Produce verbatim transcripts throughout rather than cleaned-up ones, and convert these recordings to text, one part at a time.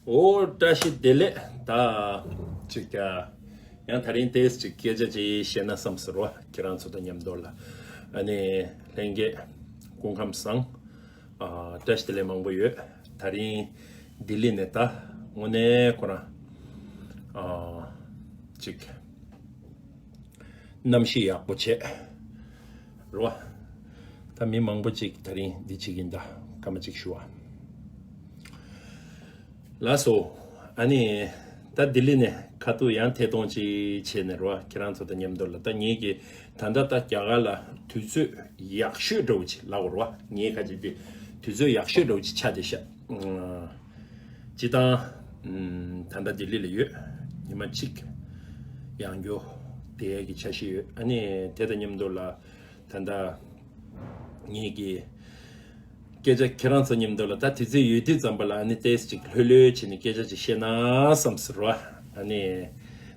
འོ། བཀྲ་ཤིས་བདེ་ལེགས། ད་ཅིག་ཡང་ད་རིང་ཏོག་ཙམ་ཅིག་སྐད་ཆ་ཅིག་བཤད་ན་བསམ་ཟེར་བ། ཁྱེད་རང་ཚོ་དང་མཉམ་དུ་ལ། ཨ་ནི་ལྷན་རྒྱས་སྐུ་ཁམས་བཟང་། ཨ། བཀྲ་ཤིས་བདེ་ལེགས་མང་པོ་ཡོད། ད་རིང་ལྡི་ལི་ནས་ད་དངོས་གནས་ཁོ་རང་ཨ་ཅིག་གནམ་གཤིས་ཡག་པོ་བྱས། རེད་བ། ད་མི་མང་པོ་ཅིག་ད་རིང་འདི་ཅིག་ཡིན། ད་སྐར་མ་གཅིག་ཞུ་བ། ལགས་སོ། ཨ་ནི་ད་ལྡི་ལི་ནས་ཁ་ཐུག་ཡང་ཐད་གཏོང་ཅིག་བྱས་ནས། རེད་བ། ཁྱེད་རང་ཚོ་དང་མཉམ་དུ་ལ། ད་ངེད་ཀྱི་ད་ལྟ་ད་རྒྱ་གར་ལ་དུས་ཚོད་ཡག་ཤོས་འདྲ་བོ་ཅིག་ལབ་དགོས་རེད་བ། ངའི་ཁ་ཅིག་དེ་དུས་ཚོད་ཡག་ཤོས་འདྲ་བོ་ཅིག་ཆགས་བསྡད་ཤག་སྤྱིར་བཏང་ད་ལྟ་ལྡི་ལི་ལ་ཡོད། ཉི་མ་གཅིག་ཡང་འགྱོ་བསྡད་ཡག་གི་འཆར་གཞི་ཡོད། ཨ་ནི་དེ་དང་མཉམ་དུ་ལ་ད་ལྟ་ངེད་ཀྱི་སྐད་ཆ་ཁྱེད་རང་ཚོ་མཉམ་དུ་ལ། ད་དུས་ཚོད་ཡོད་དུས་ཙམ་པ་ལ་ཨ་ནི་ཏོག་ཙམ་ཅིག་ལྷོད་ལྷོད་བྱས་ནས་སྐད་ཆ་ཅིག་བཤད་ན་བསམ་ཟེར་བ། ཨ་ནི་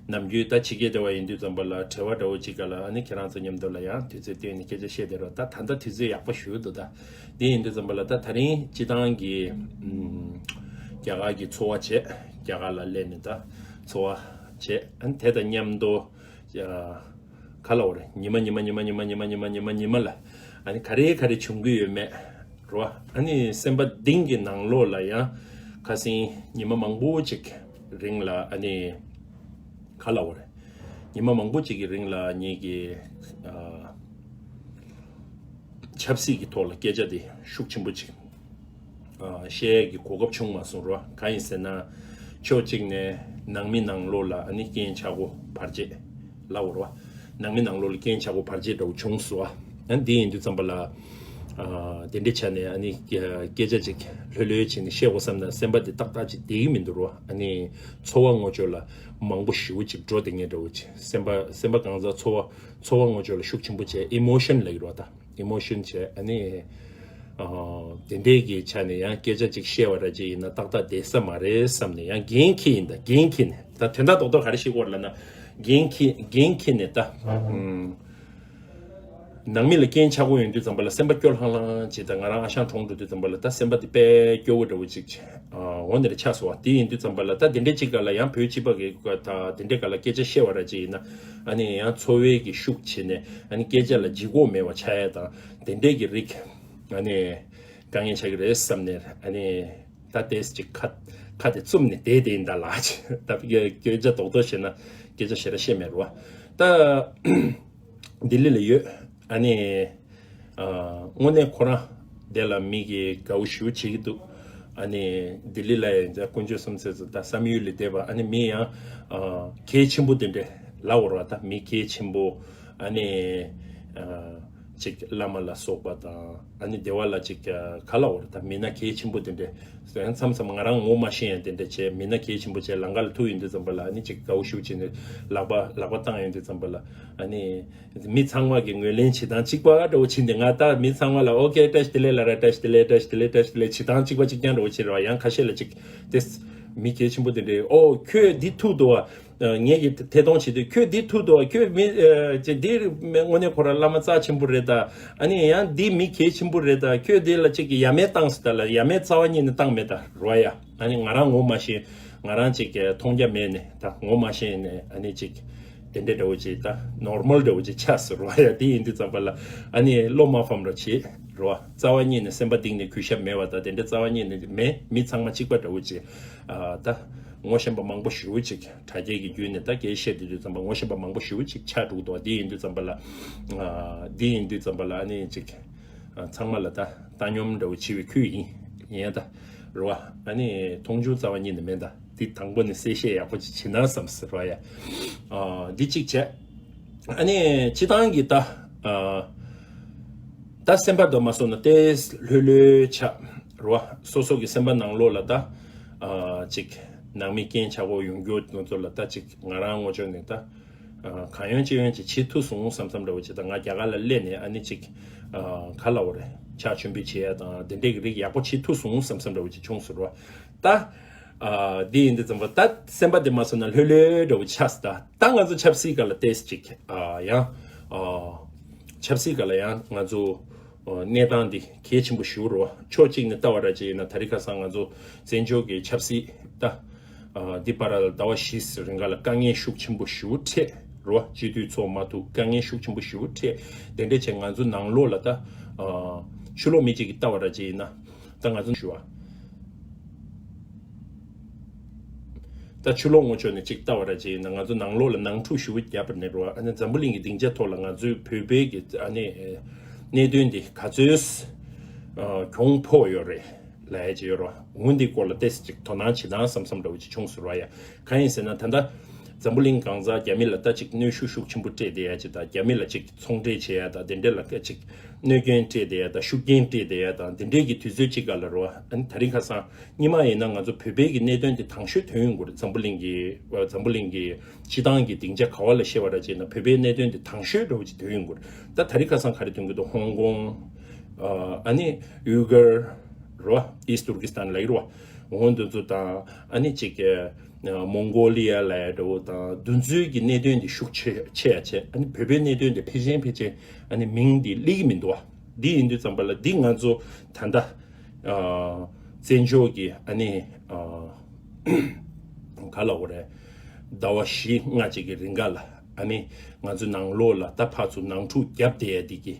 ནམ་རྒྱུན་ད་ཕྱི་རྒྱལ་དེ་བ་ཡིན་དུས་ཙམ་པ་ལ་བྲེལ་བ་འདྲ་བོ་ཅིག་ག་ལ། ཨ་ནི་ཁྱེད་རང་ཚོ་མཉམ་དུ་ལ་ཡང་དུས་ཚོད་བཏོན་ནས་སྐད་ཆ་བཤད་བསྡད་རོགས། ད་ད་ལྟ་དུས་ཚོད་ཡག་པོ་ཞིག་འདུག་ད་དེ་ཡིན་དུས་ཙམ་པ་ལ། ད་ད་རིང་སྤྱིར་བཏང་གི་ཨམ་རྒྱ་གར་གྱི་འཚོ་བ་བྱས། རྒྱ་གར་ལ་སླེབས་ནས་ད་འཚོ་བ་བྱས། ཨ་ནི་དེ་དང་མཉམ་དུ་ཨ་ག་ལབ་དགོས་རེད། ཉི་མ་ཉི་མ་ཉི་མ་ཉི་མ་ལ་ཨ་ནི་ག་རེ་ག་རེ་བྱུང་གི་ཡོད་མེད་རེད་བ། ཨ་ནི་སེམས་པ་གཏིང་གི་ནང་ལོགས་ལ་ཡང་ཁ་སང་ཉི་མ་མང་པོ་ཅིག་རིང་ལ། ཨ་ནི་ག་ལབ་དགོས་རེད། ཉི་མ་མང་པོ་ཅིག་གི་རིང་ལ་ངེད་ཀྱི་ཨ་ཆབ་སྲིད་ཀྱི་ཐོག་ལ་སྐད་ཆ་དེ་ཤུགས་ཆེན་པོ་ཅིག་ཨ་བཤད་ཡས་ཀྱི་གོ་སྐབས་བྱུང་མ་སོང་རོ། གང་ཡིན་ཟེར་ན། ཕྱོགས་གཅིག་ནས་ནང་མི་ནང་ལོགས་ལ་ཨ་ནི་རྐྱེན་ཆག་སྒོ་བར་ཆད་ལབ་དགོས་རོ། ནང་མི་ནང་ལོགས་ལ་རྐྱེན་ཆག་སྒོ་བར་ཆད་འདྲ་བོ་བྱུང་སོང་བ། ཨ་ནི་འདི་ཡིན་དུས་ཙམ་པ་ལ། ཨ་དེ་འདྲའི་ཆ་ནས་ཨ་ནི་སྐད་ཆ་ཅིག་ལྷོད་ལྷོད་བྱས་ནས་བཤད་དགོས་བསམ་ན་སེམས་པ་དེ་ཏག་ཏག་ཅིག་བསྡད་ཀྱི་མི་འདུག་རོ། ཨ་ནི་འཚོ་བ་ངོ་སྤྲོད་ལ་མང་པོ་ཞེ་པོ་ཅིག་འགྲོ་བསྡད་མཁན་འདྲ་བོ་ཅིག་སེམས་པ་སེམས་པ་གང་ཟག་འཚོ་བ་འཚོ་བ་ངོ་སྤྲོད་ལ་ཤུགས་ཆེན་པོ་བྱས། ཨི་མོ་ཤན་ལབ་ཀྱི་རོ། ད་ཨི་མོ་ཤན་བྱས། ཨ་ནི་ཨ་དེ་འདྲའི་གི་ཆ་ནས་ཡང་སྐད་ཆ་ཅིག་བཤད་པ་ར་ཅིག་ཡིན་ན་ཏག་ཏག་བསྡད་ས་མ་རེད་བསམ་ནས། ཡང་འགན་འཁྱེར་ཡིན། ད་འགན་འཁྱེར་ནས། ད་དོན་དག་རྡོག་རྡོག་ག་རེ་བཤད་དགོས་རེད་ལབ་ན། འགན་འཁྱེར་འགན་འཁྱེར་ནས་ད་ཨུམ་ནང་མི་ལ་རྐྱེན་ཆག་སྒོ་ཡོང་དུས་ཙམ་པ་ལ་སེམས་པ་སྐྱོ་ལྷང་ལྷང་བྱེད། ད་ང་རང་ཨ་ཞང་གྲོངས་འགྲོ་དུས་ཙམ་པ་ལ་ད་སེམས་པ་དེ་དཔེ་སྐྱོ་བོ་འདྲ་བོ་ཅིག་ཨ་འོ་ནི་རེ་ཆགས་སོང་བ། དེ་ཡིན་དུས་ཙམ་པ་ལ་ད་དེ་འདྲའི་ཅིག་ག་ལ་ཡང་བོད་སྤྱི་པ་གི་ད་དེ་འདྲའི་ག་ལ་སྐད་ཆ་བཤད་པ་ར་ཅིག་ཡིན་ན། ཨ་ནི་ཡང་འཚོ་བའི་གི་ཤུགས་ཆེ་ནས། ཨ་ནི་སྐད་ཆ་ལ་ལྗིད་ཁོག་མེད་པ་ཆགས་ཡ་དང་དེ་འདྲའི་གི་རིགས། ཨ་ནི་དཀའ་ངལ་ཆགས་ཀྱི་རེད་བསམ་ནས། ཨ་ནི་ད་ཏོག་ཙམ་ཅིག་ཁ་ཁ་དེ་བཙུམ་ནས་བསྡད་བསྡད་ཡིན། ད་ལགས་ད་སྐད་ཆ་རྡོག་རྡོག་བཤད་ན་སྐད་ཆ་ཞེ་དྲག་བཤད་མེད་རོ། ད་ལྡི་ལི་ལ་ཡོད། ཨ་ནི་ཨ་དངོས་གནས་ཁོ་རང་དེ་ལ་མི་གིས་དགའ་བོ་ཞེ་པོ་བྱེད་ཀྱི་འདུག་ཨ་ནི་ལྡི་ལི་ལ་ཡང་དཀོན་མཆོག་གསུམ་ཟེར་ཚོ་ད་བསམ་ཡུལ་ལས་འདས་པ། ཨ་ནི་མི་ཡང་ཨ་གལ་ཆེན་པོ་དེ་འདྲ་ལབ་དགོས་རེད་བ། ད་མི་གལ་ཆེན་པོ། ཨ་ནི་ཨ་ཅིག་བླ་མ་ལ་སོགས་པ་དང་། ཨ་ནི་སྡེ་བ་ལ་ཅིག་ག་ལབ་དགོས་རེད། ད་མི་སྣ་གལ་ཆེན་པོ་དེ་འདྲ། ཡང་མཚམས་མཚམས་ང་རང་ངོ་མ་ཤེས་ཡང་དེ་འདྲ་བྱས། མི་སྣ་གལ་ཆེན་པོ་བྱས་ལམ་ཁ་ལ་ཐུག་ཡོང་དུས་ཙམ་པ་ལ། ཨ་ནི་ཅིག་དགའ་བོ་ཞེ་པོ་བྱས་ནས་ལག་པ་ལག་པ་བཏང་ཡོང་དུས་ཙམ་པ་ལ། ཨ་ནི་མི་ཚང་མ་གི་ངོས་ལེན་བྱེད་སྟངས་གཅིག་པ་འདྲ་བོ་བྱས་ནས། ང་ད་མི་ཚང་མ་ལ་ཨོ་ཀེ་བཀྲ་ཤིས་བདེ་ལེགས་ལབ་ར། བཀྲ་ཤིས་བདེ་ལེགས། བཀྲ་ཤིས་བདེ་ལེགས། བཀྲ་ཤིས་བདེ་ལེགས་བྱེད་སྟངས་གཅིག་པ་གཅིག་རྐྱང་འདྲ་བོ་བྱེད་ར་བ། ཡང་ཁ་ཤས་ལ་ཅིག་དེ་མི་གལ་ཆེན་པོ་དེ་འདྲས། ཨོ་ཁྱོད་འདི་ཐུག་འདུག་བ། ངེད་ཀྱིས་ཐད་གཏོང་བྱེད་དུས་ཁྱོད་འདི་ཐུག་འདུག་ཁྱོད་མི་ཨ་ཅེ་འདི་དངོས་གནས་ཁོ་རང་བླ་མ་རྩ་ཆེན་པོ་རེད་ད། ཨ་ནི་ཡང་འདི་མི་གལ་ཆེན་པོ་རེད་ད། ཁྱོད་འདི་ལ་ཅིག་གི་ཡ་མེད་བཏང་ཟེར། ད་ལ་ཡ་མེད་རྩ་བ་ཉིད་ནས་བཏང་མེད་ད་རོ་ཡ། ཨ་ནི་ང་རང་ངོ་མ་ཤེས། ང་རང་ཅིག་གི་མཐོང་རྒྱ་མེད་ནས་ད་ངོ་མ་ཤེས་ནས། ཨ་ནི་ཅིག་དེ་འདྲའི་འདྲ་བོ་ཅིག་ད་ནོར་མལ་འདྲ་བོ་ཅིག་ཆགས་སོང་རོ་ཡ། དེ་ཡིན་དུས་ཙམ་པ་ལ་ཨ་ནི་བློ་མ་ཕམ་རོ་བྱེད་རོ། རྩ་བ་ཉིད་ནས་སེམས་པ་གཏིང་ནས་གུས་ཞབས་མེད་པ་ད་དེ་འདྲ་རྩ་བ་ཉིད་ནས་མེད། མི་ཚང་མ་གཅིག་པ་འདྲ་བོ་ཅིག་ཨ་ད་ངོ་ཤེས་པ་མང་པོ་ཞེ་པོ་ཅིག་དྲ་རྒྱའི་གི་བརྒྱུད་ནས་ད་སྐད་བཤད་དུས་དུས་ཙམ་པ་ངོ་ཤེས་པ་མང་པོ་ཞེ་པོ་ཅིག་ཆགས་འགྲོ་གི་འདུག་དེ་ཡིན་དུས་ཙམ་པ་ལ་ཨ་དེ་ཡིན་དུས་ཙམ་པ་ལ་ཨ་ནི་ཅིག་ཨ་ཚང་མ་ལ་ད་བཏང་སྙོམས་འདྲ་བོ་བྱེད་པའི་ཁུལ་ཡིན། ཡིན་ཡ་ད་རེད་བ། ཨ་ནི་མཐོང་ཆུང་རྩ་བ་ཉིད་ནས་མེད། ད་འདི་དང་པོ་ནས་གསལ་བཤད་ཡག་པོ་ཅིག་བྱེད་ན་བསམ་ཟེར་བ་ཡ། ཨ་འདི་གཅིག་བྱས། ཨ་ནི་སྤྱིར་བཏང་གི་ད་ཨ་ད་སེམས་པ་དུ་མ་སོང་ན་ཏེ་ལྷོད་ལྷོད་ཆགས་རེད་བ། སོ་སོ་གི་སེམས་པ་ནང་ལོགས་ལ་ད་ཨ་ཅིག་ནང་མི་རྐྱེན་ཆག་སྒོ་ཡོང་རྒྱུ་དེ་ཚོ་ལ་ད་ཅིག་ང་རང་ངོ་ཅོག་ནས་ད་ཨ་གང་ཡོང་ཅི་ཡོང་ཅིག་བྱེད་ཐུབ་སོང་བསམ་བསམ་འདྲ་བོ་ཅིག་ད་ང་རྒྱ་གར་ལ་སླེབས་ནས་ཨ་ནི་ཅིག་ཨ་ག་ལབ་དགོས་རེད། ཕྱག་མཆོད་འབུལ་བྱེད་ཡ་དང་དེ་འདྲའི་གི་རིགས་ཡག་པོ་བྱེད་ཐུབ་སོང་བསམ་བསམ་འདྲ་བོ་ཅིག་བྱུང་སོང་རེད་བ། ད་ཨ་འདི་ཡིན་དུས་ཙམ་པ་ད་སེམས་པ་དེ་མ་སོང་ན་ལྷོད་ལྷོད་འདྲ་བོ་ཆགས་སོང་། ད་ད་ང་ཚོ་ཆབ་སྲིད་སྒང་ལ་ཏོག་ཙམ་ཅིག་ཨ་ཡང་ཨ་ཆབ་སྲིད་སྒང་ལ་ཡང་ང་ཚོ་ གནས་སྟངས་འདི་གལ་ཆེན་པོ་ཞིག་རེད་བ། ཕྱོགས་གཅིག་ནས་ལྟ་བ་ར་ཅིག་ཡིན་ན་ད་རིང་ཁ་སང་ང་ཚོ་བཙན་བྱོལ་གྱི་ཆབ་སྲིད་ད་འདི་བར་ལ་ཟླ་བ་བཞི་རིང་ག་ལ་དཀའ་ངལ་ཤུགས་ཆེན་པོ་ཞིག་འཕྲད་རེད་བ། སྤྱི་འཐུས་ཚོགས་མ་ཐུབ། དཀའ་ངལ་ཤུགས་ཆེན་པོ་ཞིག་འཕྲད། དེ་འདྲ་བྱས་ང་ཚོ་ནང་ལོགས་ལ་ད་ཕྱི་ལོགས་མི་གཅིག་གིས་ལྟ་བ་ར་ཅིག་ཡིན་ན་ད་ང་ཚོ་ཞུ་བ། ད་ཕྱི་ལོགས་ངོས་ཕྱོགས་ནས་ཅིག་ལྟ་བ་ར་ཅིག་ཡིན་ན་ང་ཚོ་ནང་ལོགས་ལ་ནང་འཁྲུག་ཞེ་པོ་བརྒྱབ་པ་ནས་རེད་བ། ཨ་ནི་འཛམ་བུ་གླིང་གི་སྡིངས་ཆ་ཐོག་ལ་ང་ཚོའི་བོད་པའི་གི་ཨ་ནི་གནད་དོན་འདི་ག་ཚོད་གྱོང་ཕོག་ཡོད་རེད་ལབ་ཡ་ཅིག་ཡོད་རེད་བ། འོ་འདི་སྐོར་ལ་ཏོག་ཙམ་ཅིག་དོ་སྣང་བྱེད་སྟངས་བསམ་བསམ་འདྲ་བོ་ཅིག་བྱུང་སོང་རེད་བ་ཡ། གང་ཡིན་ཟེར་ན་ད་ལྟ་འཛམ་བུ་གླིང་གང་ས་རྒྱ་མི་ལ་ད་ཅིག་གནོན་ཤུགས་ཤུགས་ཆེན་པོ་སྤྲད་བསྡད་ཡ་ཅིག་དང་། རྒྱ་མི་ལ་ཅིག་ཚོང་འབྲེལ་བྱེད་ཡ་དང་དེ་འདྲ་ལ་ཅིག་གནོད་སྐྱོན་སྤྲད་བསྡད་ཡ་དང་ཤུགས་རྐྱེན་སྤྲད་བསྡད་ཡ་དང་དེ་འདྲའི་གི་དུས་ཚོད་ཅིག་ག་ལ་རེད་བ། ཨ་ནི་ད་རིང་ཁ་སང་སྔོན་མ་ཡིན་ན་ང་ཚོ་བོད་པའི་གི་གནད་དོན་དེ་དང་ཤོས་ཐོན་ཡོང་གི་རེད། འཛམ་བུ་གླིང་གི་འཛམ་བུ་གླིང་གི་སྤྱི་བཏང་གི་སྡིངས་ཆ་ག་བ་ལ་བཤད་པ་ར་བྱས་ན་བོད་པའི་གནད་དོན་དེ་དང་ཤོས་འདྲ་བོ་ཅིག་ཐོན་ཡོང་གི་རེད། ད་ད་རིང་ཁ་སང་ག་རེ་ཐོན་གི་འདུག་ཧོང་ཀོང་། ཨ་ནི་ཡུ་གུར་རེད་བ། ཨིསྟ་ཏུར་ཀི་སི་ཐན་ལབ་ཀྱི་རེད་བ། འོ་འདི་ཚོ་དང་ཨ་ནི་ཅིག་མོང་གོ་ལི་ཡ་ལབ་ཡ་འདྲ་བོ་དང་འདི་ཚོའི་གི་གནད་དོན་དེ་ཤུགས་ཆེ་ཆེ་ཡ་ཆེ། ཨ་ནི་བོད་པའི་གནད་དོན་དེ་ཕལ་ཆེར་ཕལ་ཆེར་ཨ་ནི་མིང་དེ་སླེབས་ཀྱི་མི་འདུག་བ། འདི་ཡིན་དུས་ཙམ་པ་ལ་འདི་ང་ཚོ་ད་ལྟ་བཙན་བྱོལ་གྱི་ཨ་ནི་ག་ལབ་དགོས་རེད། ཟླ་བ་བཞི་ལྔ་ཅིག་གི་རིང་ག་ལ་ཨ་ནི་ང་ཚོ་ནང་ལོགས་ལ་ད་ཕར་ཚུར་ནང་འཁྲུག་བརྒྱབ་བསྡད་ཡ་འདི་གི་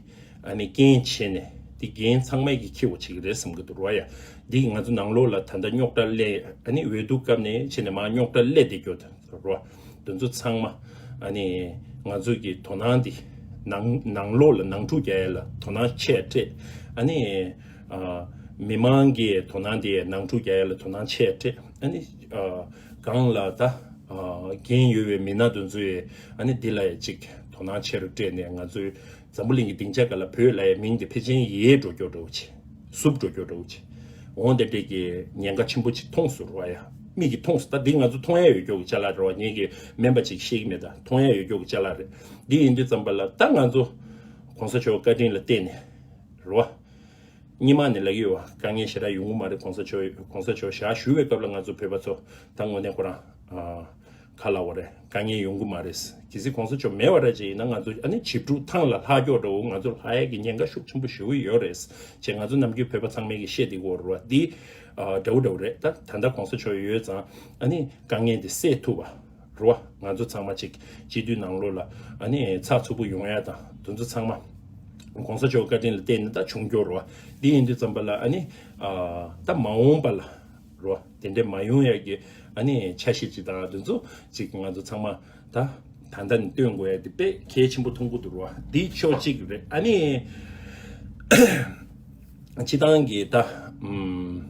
ཨ་ནི་རྐྱེན་བྱས་ནས་འདི་འགན་ཚང་མས་ཀྱི་འཁྱེར་དགོས་ཆགས་ཀྱི་རེད་བསམ་གྱི་འདུག་རོ་ཡ། འདི་ང་ཚོ་ནང་ལོགས་ལ་ད་ལྟ་རྙོག་དྲ་སླེབས། ཨ་ནི་འོས་བསྡུ་སྐབས་ནས་བྱས་ནས་མར་རྙོག་དྲ་སླེབས་བསྡད་རྒྱུ་དེ་རོ། དེ་ཚོ་ཚང་མ་ཨ་ནི་ང་ཚོ་གི་དོ་སྣང་འདི་ནང་ནང་ལོགས་ལ་ནང་འཁྲུག་རྒྱག་ཡ་ལ་དོ་སྣང་ཆེ་སྤྲད། ཨ་ནི་ཨ་མི་མང་གི་དོ་སྣང་འདི་ནང་འཁྲུག་རྒྱག་ཡ་ལ་དོ་སྣང་ཆེ་སྤྲད། ཨ་ནི་ཨ་གང་ལ་ད་ཨ་འགན་ཡོད་པའི་མི་སྣ་དེ་ཚོ་ཡི་ཨ་ནི་འདི་ལ་ཡ་ཅིག་དོ་སྣང་ཆེ་རུ་སྤྲད་ནས་ང་ཚོའི་འཛམ་བུ་གླིང་གི་སྡིངས་ཆ་སྒང་ལ་བོད་ལབ་ཡའི་མིང་དེ་ཕལ་ཆེར་ཡལ་འགྲོ་རྒྱུ་འདྲ་བོ་ཆེ། སུབ་འགྲོ་རྒྱུ་འདྲ་བོ་ཆེ། འོང་དེ་འདྲས་ཀྱི་ཉེན་ཁ་ཆེན་པོ་ཅིག་མཐོང་སོང་ར་ཡ། མིག་གིས་མཐོང་སོང་། ད་འདི་ང་ཚོ་མཐོང་ཡ་ཡོད་རྒྱུ་གི་ཅ་ལག་རེད་བ། ངེད་ཀྱི་སྨན་པ་ཅིག་བཤད་ཀྱི་མེད། ད་མཐོང་ཡ་ཡོད་རྒྱུ་གི་ཅ་ལག་རེད། འདི་ཡིན་དུས་ཙམ་པ་ལ་ད་ང་ཚོ་གོང་ས་མཆོག་བཀའ་དྲིན་ལ་བརྟེན་ནས་རེད་བ། སྔོན་མ་ནས་ལབ་ཀྱི་ཡོད་བ། དཀའ་ངལ་ཞེ་དྲག་ཡོང་གི་མ་རེད། གོང་ས་མཆོག་གོང་ས་མཆོག་ཞག་བཞུགས་པའི་སྐབས་ལ་ང་ཚོ་བོད་པ་ཚོ་ད་དངོས་གནས་ཁོ་རང་ཨ། ག་ལབ་དགོས་རེད། དཀའ་ངལ་ཡོང་གི་མ་རེད། གལ་སྲིད་གོང་ས་མཆོག་མེད་པ་ར་ཅིག་ཡིན་ན་ང་ཚོ་ཨ་ནི་བྱིས་ཕྲུག་ཐང་ལ་ལྷག་རྒྱུ་འདྲ་བོ། ང་ཚོ་ལྷག་ཡ་གི་ཉེན་ཁ་ཤུགས་ཆེན་པོ་ཞེ་པོ་ཡོད་རེད། ཅེས་ང་ཚོ་ནམ་རྒྱུན་བོད་པ་ཚང་མས་ཀྱི་བཤད་བསྡད་ཀྱི་ཡོད་རེད་བ། འདི་ཨ་འདྲ་བོ་འདྲ་བོ་རེད། ད་ད་ལྟ་གོང་ས་མཆོག་ཡོད་ཙང་ཨ་ནི་དཀའ་ངལ་འདི་སེལ་ཐུབ་པ་རེད་བ། ང་ཚོ་ཚང་མ་ཅིག་སྤྱི་འཐུས་ནང་ལོགས་ལ་ཨ་ནི་ཚགས་ཚུད་པོ་ཡོང་ཡ་དང་དེ་ཚོ་ཚང་མ་གོང་ས་མཆོག་བཀའ་དྲིན་ལ་བརྟེན་ནས་ད་བྱུང་རྒྱུ་རེད་བ། འདི་ཡིན་དུས་ཙམ་པ་ལ་ཨ་ནི་ཨ་ད་མ་འོངས་པ་ལ་རོ། དེ་འདྲས་མ་ཡོང་ཡ་གི་ཨ་ནི་འཆར་གཞི་ཅིག་དང་དེ་ཚོ་ཅིག་ང་ཚོ་ཚང་མ་ད་ད་ལྟ་ནས་སྟོན་དགོས་ཡ་དེ་དཔེ་གལ་ཆེན་པོ་མཐོང་གི་འདུག་རོ། འདི་ཕྱོགས་གཅིག་རེད། ཨ་ནི་སྤྱི་བཏང་གི་ད་ཨམ་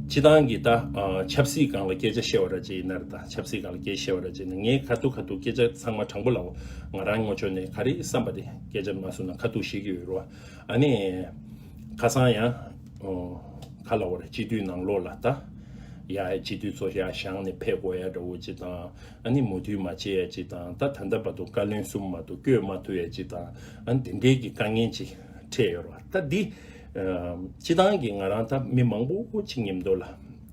སྤྱི་བཏང་གི་ད་ཨ་ཆབ་སྲིད་སྒང་ལ་སྐད་ཆ་བཤད་པ་ར་ཅིག་ཡིན་ན་རེད། ད་ཆབ་སྲིད་སྒང་ལ་སྐད་ཆ་བཤད་པ་ར་ཅིག་ཡིན་ན་ངས་ཁ་ཐུག་ཁ་ཐུག་སྐད་ཆ་ཚང་མ་དྲང་པོ་ལབ། ང་རང་ངོས་ཕྱོགས་ནས་ག་རེ་བསམ་པ་དེ་སྐད་ཆ་མ་གསུངས་ན་ཁ་ཐུག་བཤད་ཀྱི་ཡོད་རོ། ཨ་ནི་ཁ་སང་ཡང་ཨོ་ག་ལབ་དགོས་རེད། སྤྱི་འཐུས་ནང་ལོགས་ལ་ད་ཡ་སྤྱི་འཐུས་ཚོ་ཡ་བཞེངས་ནས་ཕེབས་དགོས་ཡ་འདྲ་བོ་ཅིག་དང་། ཨ་ནི་མོས་མཐུན་མ་བྱེད་ཡ་ཅིག་དང་། ད་ད་ལྟ་བར་དུ་བཀའ་བློན་གསུམ་མ་གཏོགས་བསྐོས་མ་ཐུབ་ཡ་ཅིག་དང་། ཨ་ནི་དེ་འདྲའི་གི་དཀའ་ངལ་ཅིག་འཕྲད་ཡོད་རེད་བ། ད་འདི་ཨ་སྤྱི་བཏང་གི་ང་རང་ད་མི་མང་པོ་ཅིག་མཉམ་དུ་ལ་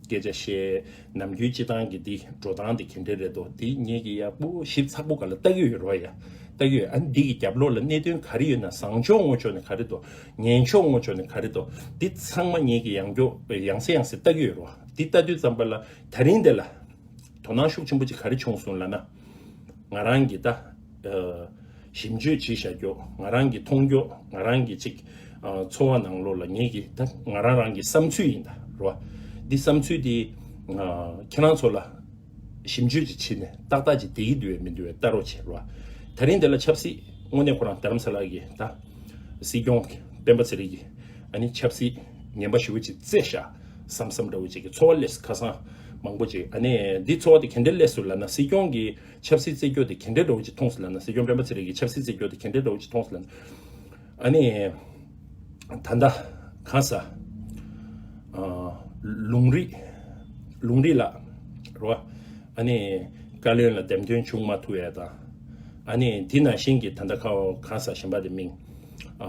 སྐད་ཆ་བཤད། ནམ་རྒྱུན་སྤྱི་བཏང་གི་འདི་འགྲོ་སྟངས་འདི་ག་འདྲ་རེད་དོ། འདི་ངེད་ཀྱིས་ཡག་པོ་ཞིབ་ཚགས་པོ་ག་ལ་ལྟ་གི་ཡོད་རོ་ཡ། ལྟ་གི་ཡོད། ཨ་འདི་གི་རྒྱབ་ལོགས་ལ་གནད་དོན་ག་རེ་ཡོད་ན། བཟང་ཕྱོགས་ངོས་ཕྱོགས་ནས་ག་རེ་དོ། ངན་ཕྱོགས་ངོས་ཕྱོགས་ནས་ག་རེ་དོ། འདི་ཚང་མ་ངེད་ཀྱིས་ཡང་སྐྱོ་ཡང་སེ་ཡང་སེ་ལྟ་གི་ཡོད་རོ། འདི་ལྟ་དུས་ཙམ་པ་ལ་ད་རིང་འདི་ལ་དོ་སྣང་ཤུགས་ཆེན་པོ་ཅིག་ག་རེ་བྱུང་སོང་ལབ་ན། ང་རང་གི་ད་ཨ་ཞིབ་འཇུག་བྱས་བཞག་རྒྱུ། ང་རང་གི་མཐོང་རྒྱུ། ང་རང་གི་ཅིག་ཨ་འཚོ་བ་ནང་ལོགས་ལ་ངེད་ཀྱི་ད་ང་རང་རང་གི་བསམ་ཚུལ་ཡིན་ད་རོ། འདི་བསམ་ཚུལ་འདི་ཨ་ཁྱེད་རང་ཚོ་ལ་ཞིབ་འཇུག་ཅིག་བྱས་ནས་ཏག་ཏག་ཅིག་བསྡད་ཀྱི་འདུག་བས་མི་འདུག་བས་ལྟ་རོགས་བྱེད་རོ། ད་རིང་འདི་ལ་ཆབ་སྲིད་དངོས་གནས་ཁོ་རང་རྡ་རམ་ས་ལ་གི་ད་སྲིད་སྐྱོང་སྤེན་པ་ཚེ་རིང་གིས་ཨ་ནི་ཆབ་སྲིད་ངན་པ་ཞེ་པོ་ཅིག་རྩེད་བཞག་བསམ་བསམ་འདྲ་བོ་ཅིག་གི་ཚོར་བ་སླེབས་སོང་། ཁ་སང་མང་པོ་ཅིག་ཨ་ནི་འདི་ཚོར་བ་དེ་ག་འདྲ་སླེབས་སོང་ལབ་ན། སྲིད་སྐྱོང་གི་ཆབ་སྲིད་རྩེད་རྒྱུ་དེ་ག་འདྲ་འདྲ་བོ་ཅིག་མཐོང་སོང་ལབ་ན། སྲིད་སྐྱོང་སྤེན་པ་ཚེ་རིང་གི་ཆབ་སྲིད་རྩེད་རྒྱུ་དེ་ག་འདྲ་འདྲ་བོ་ཅིག་མཐོང་སོང་ལབ་ན། ཨ་ནི་ད་ལྟ་གང་ས་ཨ་ལུང་རིགས་ལུང་རིགས་ལགས་རོ། ཨ་ནི་བཀའ་བློན་ལ་འདེམས་ཐོན་བྱུང་མ་ཐུབ་ཡ་དང་། ཨ་ནི་དེ་ནང་བཞིན་གྱི་ད་ལྟ་ཁ་གང་ས་གཞན་པ་དེ་མིང་ཨ་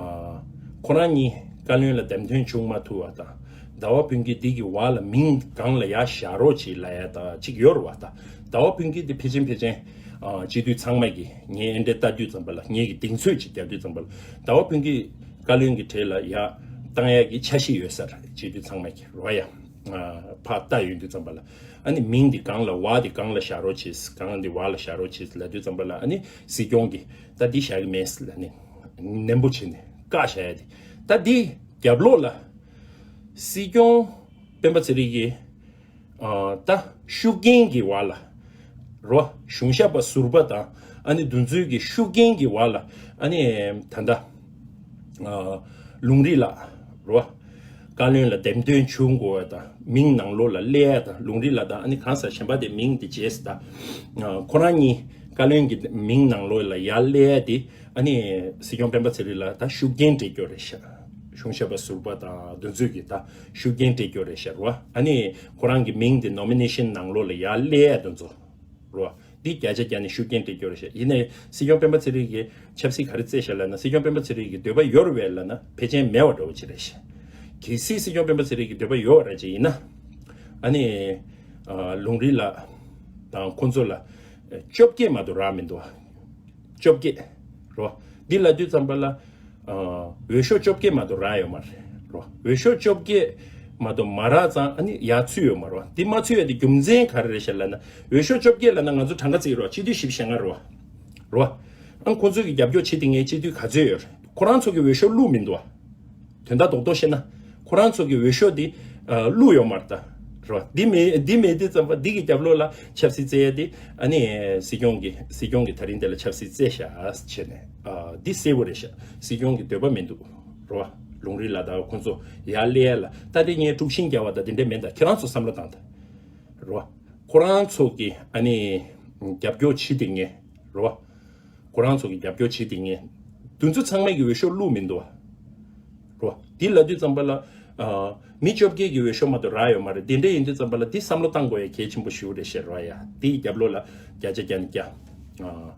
ཁོ་རང་གཉིས་བཀའ་བློན་ལ་འདེམས་ཐོན་བྱུང་མ་ཐུབ་པ་དང་། ཟླ་བ་ཕུན་སྐྱིད་འདི་གི་བར་ལ་མིང་སྒང་ལ་ཡར་བཞག་རོགས་བྱེད་ལབ་ཡ་ད་ཅིག་ཡོད་རེད་བ། ད་ཟླ་བ་ཕུན་སྐྱིད་འདི་ཕལ་ཆེར་ཕལ་ཆེར་ཨ་སྤྱི་འཐུས་ཚང་མ་གིས་ངས་ཨེ་འདྲས་ལྟ་དུས་ཙམ་པ་ལ། ངེད་ཀྱིས་གདེང་ཚོད་ཅིག་བརྒྱབ་དུས་ཙམ་པ་ལ། ཟླ་བ་ཕུན་སྐྱིད་ བཀའ་བློན་གྱི་གྲས་ལ་ཡར་བཏང་ཡག་གི་འཆར་གཞི་ཡོད་ས་རེད། བྱེད་དུས་ཚང་མ་གི་རོ་ཡ། ཕར་ལྟ་ཡོང་དུས་ཙམ་པ་ལ་ཨ་ནི་མིང་འདི་གང་ལ་བ་འདི་གང་ལ་བཞག་རོགས་བྱེད། གང་འདི་བ་ལ་བཞག་རོགས་བྱེད་ལབ་དུས་ཙམ་པ་ལ་ཨ་ནི་སྲིད་སྐྱོང་གིས་ད་འདི་བཞག་གི་མེད་ལབ་ནས་ནན་པོ་བྱས་ནས་བཀག་བཞག་ཡ་དེ། ད་འདི་རྒྱབ་ལོགས་ལ་སྲིད་སྐྱོང་སྤེན་པ་ཚེ་རིང་གིས་ཨ་ད་ཤུགས་རྐྱེན་གྱི་བར་ལ་རོ། གཞུང་ཞབས་པ་ཟུར་པ་དང་ཨ་ནི་འདུ་འཛོམས་ཀྱི་ཤུགས་རྐྱེན་གྱི་བར་ལ་ཨ་ནི་ད་ལྟ་ཨ་ལུང་རིགས་ལགས་རོ། བཀའ་བློན་ལ་འདེམས་ཐོན་བྱུང་དགོས་པ་དང་མིང་ནང་ལོགས་ལ་སླེབས་ཡ་དང་། ལུང་རིགས་ལགས་དང་ཨ་ནི་གང་ཟག་གཞན་པ་དེ་མིང་དེ་བརྗེས་ད་ཁོ་རང་གཉིས་བཀའ་བློན་གྱི་མིང་ནང་ལོགས་ལ་ཡར་སླེབས་ཡ་དེ་ཨ་ནི་སྲིད་སྐྱོང་སྤེན་པ་ཚེ་རིང་ལ་ད་ཤུགས་རྐྱེན་སྤྲད་རྒྱུ་རེད་ཤག་གཞུང་ཞབས་པ་ཟུར་པ་དང་འདུ་འཛོམས་ཀྱི་ད་ཤུགས་རྐྱེན་སྤྲད་རྒྱུ་རེད་ཤག་རོ། ཨ་ནི་ཁོ་རང་གི་མིང་དེ་ནོ་མི་ནེ་ཤན་ནང་ལོགས་ལ་ཡར་སླེབས་ཡ་དེ་ཚོ་རོ། འདི་བརྒྱ་ཆ་བརྒྱ་ནས་ཤུགས་རྐྱེན་སྤྲད་རྒྱུ་རེད་ཤག་ཡིན་ནའི་སྲིད་སྐྱོང་སྤེན་པ་ཚེ་རིང་གིས་ཆབ་སྲིད་ག་རེ་རྩེད་ཤག་ལབ་ན། སྲིད་སྐྱོང་སྤེན་པ་ཚེ་རིང་གི་འདོད་པ་ཡོད་རེད་པས་ལབ་ན་ཕལ་ཆེར་མེད་པ་འདྲ་བོ་ཅིག་རེད་ཤག་གལ་སྲིད་སྲིད་སྐྱོང་སྤེན་པ་ཚེ་རིང་གི་འདོད་པ་ཡོད་པ་རེད་ཅིག་ཡིན་ན་ཨ་ནི་ཨ་ལུང་རིགས་ལགས་དང་ཁོང་ཚོ་ལ་བཅོ་བརྒྱད་མ་གཏོགས་རག་མི་འདུག་བཅོ་བརྒྱད་རོ། འདི་ལབ་དུས་ཙམ་པ་ལ་ཨ་འོས་ཤོག་བཅོ་བརྒྱད་མ་གཏོགས་རག་ཡོད་མ་རེད་རོ། འོས་ཤོག་བཅོ་བརྒྱད་མ་གཏོགས་མ་རག་ཙང་ཨ་ནི་ཡར་ཚུད་ཡོད་མ་རེད། འདི་མ་ཚུད་ཡ་དེ་རྒྱུ་མཚན་ག་རེ་རེད་ཤག་ལབ་ན། འོས་ཤོག་བཅོ་བརྒྱད་ལབ་ན་ང་ཚོ་གྲངས་ཀ་བརྩི་རོ། སྤྱི་འཐུས་བཞི་བཅུ་ཞེ་ལྔ་རེད་པ། རེད་པ། ཨང་ཁོང་ཚོས་ཀྱི་རྒྱབ་སྐྱོར་བྱེད་དེ་ངས་སྤྱི་འཐུས་ག་ཚོད་ཡོད་རེད། ཁོ་རང་ཚོ་གི་འོས་ཤོག་བླུགས་མི་འདུག་པ། དོན་དག་རྡོག་རྡོག་བཤད་ན། ཁོ་རང་ཚོ་གི་འོས་ཤོག་འདི་ཨ་བླུགས་ཡོད་མ་རེད་ད། རེད་པ། འདི་མེད་འདི་མེད་དུས་ཙམ་པ་འདི་གི་རྒྱབ་ལོགས་ལ་ཆབ་སྲིད་རྩེ་ཡ་དེ་ཨ་ནི་སྲིད་སྐྱོང་གི་སྲིད་སྐྱོང་གི་ད་རིང་དེ་ལ་ཆབ་སྲིད་རྩེ་ཤག་བྱས་ནས་ཨ་འདི་གསལ་པོ་རེད་ཤག་སྲིད་སྐྱོང་གི་འདོད་པ་མི་འདུག། རེད་པ། ལུང་རིགས་ལགས་དང་ཁོང་ཚོ་ཡར་སླེབས་ཡ་ལ་ད་དེ་ངས་དཀྲུག་ཤིང་རྒྱག་པ་དང་དེ་འདྲ་མེད་ད། ཁྱེད་རང་ཚོ་བསམ་བློ་བཏང་ད། རེད་པ། ཁོ་རང་ཚོ་གི་ཨ་ནི་རྒྱབ་སྐྱོར་བྱེད་དེ་ངས། རེད་པ། ཁོ་རང་ཚོ་གི་རྒྱབ་སྐྱོར་བྱེད་དེ་ངས། དེ་ཚོ་ཚང་མས་ཀྱི་འོས་ཤོག་བླུགས་མི་འདུག་པ། རོ། འདི་ལབ་དུས་ཙམ་པ་ལ། ཨ། མི་བཅོ་བརྒྱད་ཀྱི་འོས་ཤོག་མ་གཏོགས་རག་ཡོད་མ་རེད། དེ་འདྲ་ཡིན་དུས་ཙམ་པ་ལ་འདི་བསམ་བློ་བཏང་དགོས་ཡ་གལ་ཆེན་པོ་ཞིག་རེད་ཤག་རོ་ཡ། འདིའི་རྒྱབ་ལོགས་ལ་བརྒྱ་ཆ་བརྒྱ་ནས་བརྒྱ། ཨ།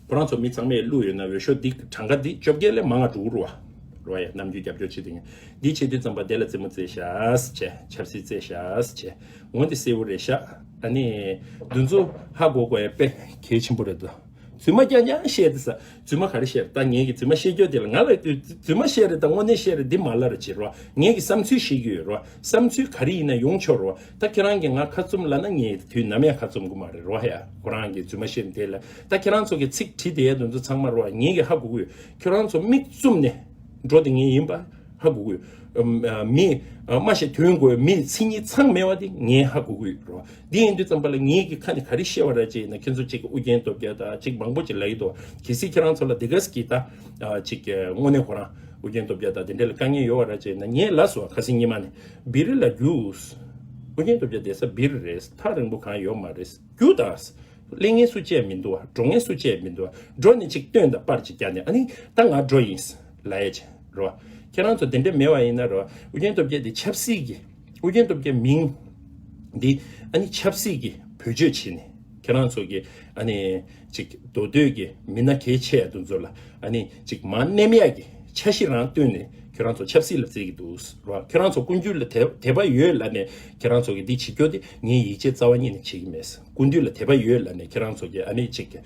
ཁོ་རང་ཚོ་མི་ཚང་མས་བླུགས་ཡོད་ན་འོས་ཤོག་འདི་གྲངས་ཀ་འདི་བཅོ་བརྒྱད་ལས་མང་ང་འགྲོ་གི་རེད་པ། རོ་ཡ། ནམ་རྒྱུན་རྒྱབ་སྐྱོར་བྱེད་དེ་ངས་འདི་བྱེད་དུས་ཙམ་པ་དེ་ལ་རྩེད་མོ་རྩེ་ཤག་བྱས། ཆབ་སྲིད་རྩེ་ཤག་བྱས། འོན་ཏེ་གསལ་པོ་རེད་ཤག་ཨ་ནི། འདི་ཚོ་ཧ་གོ་དགོས་ཡ་དཔེ་གལ་ཆེན་པོ་རེད་འདུག་རྫུན་མ་རྐྱང་རྐྱང་བཤད་དེ་ས། རྫུན་མ་ག་རེ་བཤད་རེད། ད་ངེད་ཀྱིས་རྫུན་མ་བཤད་རྒྱུ་དེ་ལ་ང་ལ་རྫུན་མ་བཤད་རེད་ད་དངོས་གནས་བཤད་རེད་འདི་མ་ལབ་རོགས་བྱེད་རོ། ངེད་ཀྱི་བསམ་ཚུལ་བཤད་ཀྱི་ཡོད་རོ། བསམ་ཚུལ་ག་རེ་ཡིན་ན་ཡོང་ཆོག་རོ། ད་ཁྱེད་རང་གིས་ང་ཁ་བཙུམ་ལབ་ན་ངས་དུས་ནམ་ཡང་ཁ་བཙུམ་གི་མ་རེད་རོ་ཧ་ཡ། ཁོ་རང་གིས་རྫུན་མ་བཤད་དེ་ལ་ད་ཁྱེད་རང་ཚོ་གི་ཚིག་བྲིས་དེ་ཡ་དེ་ཚོ་ཚང་མ་རོ་ངེད་ཀྱིས་ཧ་གོ་གི་ཡོད། ཁྱེད་རང་ཚོ་མིག་བཙུམ་ནས་འགྲོ་དེ་ངེད་ཡིན་པ། ཧ་གོ་གི་ཡོད། ཨམ། ཨ། མི། ཨ། སྨྲ་ཤེས་དོན་གོ་བའི་མིའི་མཚན་ཉིད་ཚང་མེད་པ་དེ་ངས་ཧ་གོ་གི་ཡོད་རོ། འདི་ཡིན་དུས་ཙམ་པ་ལ་ངེད་ཀྱི་ཁ་ནས་ག་རེ་བཤད་པ་རེད་ཅེ་ན་ཁྱེད་ཚོ་གཅིག་ཨུ་རྒྱན་སྟོབས་རྒྱལ་དང་གཅིག་མང་པོ་ཅིག་ལབ་ཀྱི་འདུག་གལ་སྲིད་ཁྱེད་རང་ཚོ་ལ་དེ་ག་ཟིག་གི་ད། ཨ། གཅིག་དངོས་གནས་ཁོ་རང་ཨུ་རྒྱན་སྟོབས་རྒྱལ་དང་དེ་འདྲ་ལ་དཀའ་ངལ་ཡོད་པ་རེད་ཅེ་ན་ངས་ལབ་སོང་ཁ་སང་ཉི་མ་ནས་སྦིར་ལ་རྒྱུགས། ཨུ་རྒྱན་སྟོབས་རྒྱལ་བསྡད་ས་སྦིར་རེད། ཐག་རིང་པོ་གང་ཡོད་མ་རེད། རྒྱུགས་དང་། གླེང་མཁན་སུ་གཅིག་མི་འདུག་བ། འགྲོ་མཁན་སུ་གཅིག་མི་འདུག་བ། འགྲོ་ནས་ཅིག་སྟོན་དང་པར་ཅིག་བརྒྱབ་ནས་ཨ་ནི་ད་ང་འགྲོ་ཡིན་ལབ་ཡས་ཅིག་རེད་བ། ཁྱེད་རང་ཚོ་དེ་འདྲ་མེད་པ་ཡིན་ན་རེད་བ། ཨུ་རྒྱན་སྟོབས་རྒྱལ་དེ་ཆབ་སྲིད་ཀྱི་ཨུ་རྒྱན་སྟོབས་རྒྱལ་མིང་འདི་ཨ་ནི་ཆབ་སྲིད་ཀྱི་བེད་སྤྱོད་བྱས་ནས་ཁྱེད་རང་ཚོ་གི་ཨ་ནི་ཅིག་མདོ་སྟོད་ཀྱི་མི་སྣ་གལ་ཆེ་ཡ་དེ་ཚོ་ལ་ཨ་ནི་ཅིག་མར་མནན་ཡག་གི་འཆར་གཞི་རང་བཏོན་ནས་ཁྱེད་རང་ཚོ་ཆབ་སྲིད་ལ་རྩེད་ཀྱི་འདུག་རེད་བ། ཁྱེད་རང་ཚོ་ཀུན་སྤྱོད་ལ་དད་དད་པ་ཡོད་ལབ་ནས་ཁྱེད་རང་ཚོ་གི་འདི་བྱེད་རྒྱུ་དེ་ངས་ཡིད་ཆེས་རྩ་བ་ཉིད་ནས་བྱེད་ཀྱི་མེད། སྐུ་མདུན་ལ་དད་པ་ཡོད་ལབ་ནས་ཁྱེད་རང་ཚོ་གིས་ཨ་ནི་ཅིག་ཨ།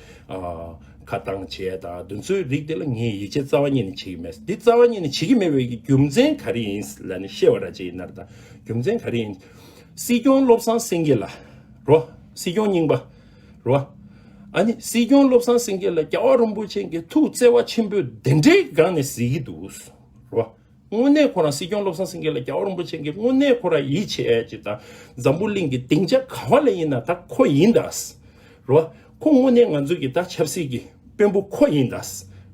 ཁ་བཏང་བྱས་དང་དེ་ཚོའི་རིགས་དེ་ལ་ངས་ཡིད་ཆེས་རྩ་བ་ཉིད་ནས་བྱེད་ཀྱི་མེད། འདི་རྩ་བ་ཉིད་ནས་བྱེད་ཀྱི་མེད་པའི་གི་རྒྱུ་མཚན་ག་རེ་ཡིན་ལབ་ནས་བཤད་པ་ར་ཅིག་ཡིན་ན་ར་ད་རྒྱུ་མཚན་ག་རེ་ཡིན། སྲིད་སྐྱོང་བློ་བཟང་སེང་གེ་ལ་རོ། སྲིད་སྐྱོང་རྙིང་པ་རོ། ཨ་ནི་སྲིད་སྐྱོང་བློ་བཟང་སེང་གེ་ལ་རྒྱལ་བ་རིན་པོ་ཆེ་གིས་ཐུགས་བརྩེ་བ་ཆེན་པོས་དེ་འདྲའི་སྒང་ནས་གཟིགས་ཀྱི་འདུག་རོ། དངོས་གནས་ཁོ་རང་སྲིད་སྐྱོང་བློ་བཟང་སེང་གེ་ལ་རྒྱལ་བ་རིན་པོ་ཆེ་གིས་དངོས་གནས་ཁོ་རང་ཡིད་ཆེས་ཡ་ཅིག་དང་འཛམ་བུ་གླིང་གི་སྡིངས་ཆ་ག་བ་ལ་ཡིན་ན་ད་ཁོ་ཡིན་ད། རོ། ཁོ་དངོས་གནས་ང་ཚོ་གི་ད་ཆབ་སྲིད་ཀྱི་དཔོན་པོ་ཁོ་ཡིན་ད།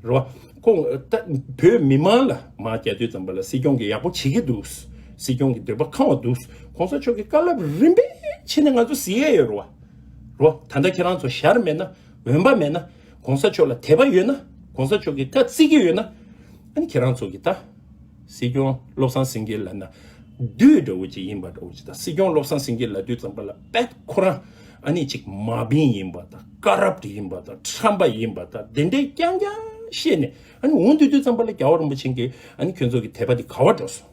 རོ། ཁོ་ད་བོད་མི་མང་ལ་མར་རྒྱག་དུས་ཙམ་པ་ལ་སྲིད་སྐྱོང་གིས་ཡག་པོ་བྱེད་ཀྱི་འདུག་སྲིད་སྐྱོང་གི་འདོད་པ་ཁེངས་པ་འདུག་གོང་ས་མཆོག་གི་བཀའ་སློབ་རིམ་པས་བྱས་ནས་ང་ཚོ་གཟིགས་ཡ་ཡོད་རོ། རོ། ད་ལྟ་ཁྱེད་རང་ཚོ་ཞར་མེད་ན་འོན་པ་མེད་ན་གོང་ས་མཆོག་ལ་དད་པ་ཡོད་ན་གོང་ས་མཆོག་གི་བཀའ་བརྩི་གི་ཡོད་ན་ཨ་ནི་ཁྱེད་རང་ཚོ་གི་ད། སྲིད་སྐྱོང་བློ་བཟང་སེང་གེ་ལབ་ན་བདུད་འདྲ་བོ་ཅིག་ཡིན་པ་འདྲ་བོ་ཅིག་དང་། སྲིད་སྐྱོང་བློ་བཟང་སེང་གེ་ལབ་དུས་ཙམ་པ་ལ་དཔེ་ཁོ་རང་ཨ་ནི་ཅིག་མ་བིན་ཡིན་པ་དང་ཀ་རབ་ཊི་ཡིན་པ་དང་ཁྲམ་པ་ཡིན་པ་དང་དེ་འདྲའི་རྐྱང་རྐྱང་བཤད་ནས་ཨ་ནི་འོང་དུས་དུས་ཙམ་པ་ལ་རྒྱལ་བ་རིན་པོ་ཆེ་གིས་ཨ་ནི་ཁྱོད་ཚོ་གི་དད་པ་དེ་ག་བ་འགྲོ་སོང་།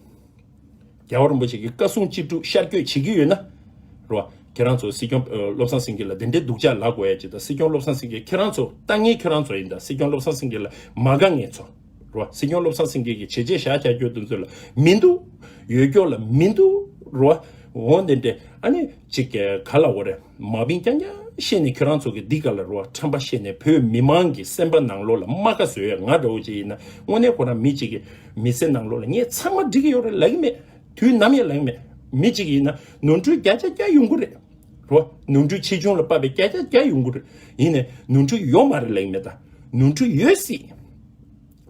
རྒྱལ་བ་རིན་པོ་ཆེ་གི་བཀའ་གསུང་ཅི་སྒྲུབ་ཤར་བསྐྱོད་བྱེད་ཀྱི་ཡོད་ན། རོ། ཁྱེད་རང་ཚོ་སྲིད་སྐྱོང་ཨ་བློ་བཟང་སེང་གེ་ལ་དེ་འདྲའི་སྡུག་ཅག་ལབ་དགོས་ཡ་ཅིག་དང་སྲིད་སྐྱོང་བློ་བཟང་སེང་གེ་ཁྱེད་རང་ཚོ་ལྟ་མཁན་ཁྱེད་རང་ཚོ་ཡིན་ད་སྲིད་སྐྱོང་བློ་བཟང་སེང་གེ་ལ་མ་དགའ་མཁན་ཚོ། རོ། སྲིད་སྐྱོང་བློ་བཟང་སེང་གེ་གི་བྱས་རྗེས་བཞག་བཞག་རྒྱུ་དེ་ཚོ་ལ་མི་འདུག་ཡོད་རྒྱུ་ལ་མི་འདུག་རོ། འོ་དེ་འདྲས་ཨ་ནི་ཅིག་ག་ལ་འོ་རེད། མ་བིང་རྐྱང་རྐྱང་བཤད་ནས་ཁྱོད་རང་ཚོ་གི་འདི་ག་ལ་རོ། ཁྲམ་པ་བཤད་ནས་བོད་མི་མང་གི་སེམས་པ་ནང་ལོགས་ལ་རྨ་ཁ་བཟོས་ཡ། ང་འདྲ་བོ་ཅིག་ཡིན་ན་དངོས་གནས་ཁོ་རང་མི་གཅིག་གི་མི་ཚེ་ནང་ལོགས་ལ་ངས་ཚང་མ་འགྲིག་གི་ཡོད་རེད་ལབ་ཀྱི་མེད། དུས་ནམ་ཡང་ལབ་ཀྱི་མེད། མི་གཅིག་ཡིན་ན་ནོར་འཁྲུལ་བརྒྱ་ཆ་བརྒྱ་ཡོང་གི་རེད་རོ། ནོར་འཁྲུལ་ཆེ་ཆུང་ལ་དཔག་པའི་བརྒྱ་ཆ་བརྒྱ་ཡོང་གི་རེད། ཡིན་ནས་ནོར་འཁྲུལ་ཡོད་མ་རེད་ལབ་ཀྱི་མེད། ད་ནོར་འཁྲུལ་ཡོད་སྲིད་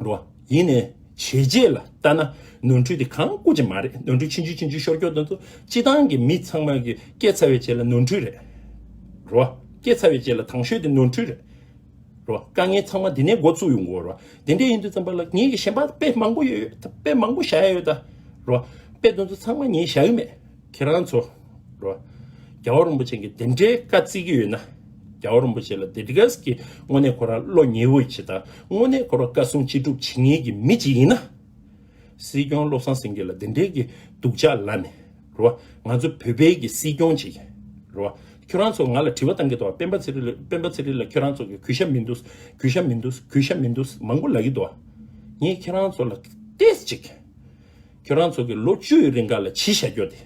རོ། ཡིན་ནས་བྱས་རྗེས་ལ་ལྟ་ན་ནོར་འཁྲུལ་དེ་གང་དགོས་ཀྱི་མ་རེད། ནོར་འཁྲུལ་ཆུང་ཆུང་ཆུང་ཆུང་ཤོར་སྐྱོ་དོན་ཚོ་སྤྱི་བཏང་གི་མི་ཚང་མ་གི་སྐྱེས་ཚར་བའི་རྗེས་ལ་ནོར་འཁྲུལ་རེད་རོ། སྐྱེས་ཚར་བའི་རྗེས་ལ་དང་ཤོས་དེ་ནོར་འཁྲུལ་རེད་རོ། དཀའ་ངལ་ཚང་མ་དེ་ནས་འགོ་བཙུགས་ཡོང་གི་ཡོད་རོ། དེ་འདྲས་ཡིན་དུས་ཙམ་པ་ལ་ངེད་ཀྱི་གཞན་པ་དཔེ་མང་པོ་ཡོད་ཡོད། དཔེ་མང་པོ་བཞག་ཡ་ཡོད་ད་རོ། དཔེ་དེ་ཚོ་ཚང་མ་ངས་བཞག་གི་མེད། ཁྱེད་རང་ཚོ་རོ། རྒྱལ་བ་རིན་པོ་ཆེ་གིས་དེ་འདྲའི་བཀའ་བརྩི་གི་ཡོད་ན། རྒྱལ་བ་རིན་པོ་ཆེ་ལ་དེ་འདྲ་གི་དངོས་གནས་ཁོ་རང་བློ་ཉེ་བོ་ཡི་ཆེད་དང་དངོས་གནས་ཁོ་རང་བཀའ་གསུང་ཅི་སྒྲུབ་བྱེད་མཁན་གྱི་མི་གཅིག་ཡིན་ན། སྲིད་སྐྱོང་བློ་བཟང་སེང་གེ་ལ་དེ་འདྲའི་གི་སྡུག་ཅག་ལབ་ནས་རོ། ང་ཚོ་བོད་པའི་གི་སྲིད་སྐྱོང་ཅིག་རོ། ཁྱོད་རང་ཚོ་ང་ལ་དྲི་བ་བཏང་གི་འདུག་སྤེན་པ་ཚེ་རིང་ལ། སྤེན་པ་ཚེ་རིང་ལ་ཁྱོད་རང་ཚོ་གི་གུས་ཞབས་མི་འདུག་གུས་ཞབས་མི་འདུག་གུས་ཞབས་མི་འདུག་མང་པོ་ལབ་ཀྱི་འདུག་ངས་ཁྱོད་རང་ཚོ་ལ་ཏོག་ཙམ་ཅིག་ཁྱོད་རང་ཚོ་གི་ལོ་བཅུ་ཡི་རིང་ག་ལ་བྱས་བཞག་རྒྱུ་དེ་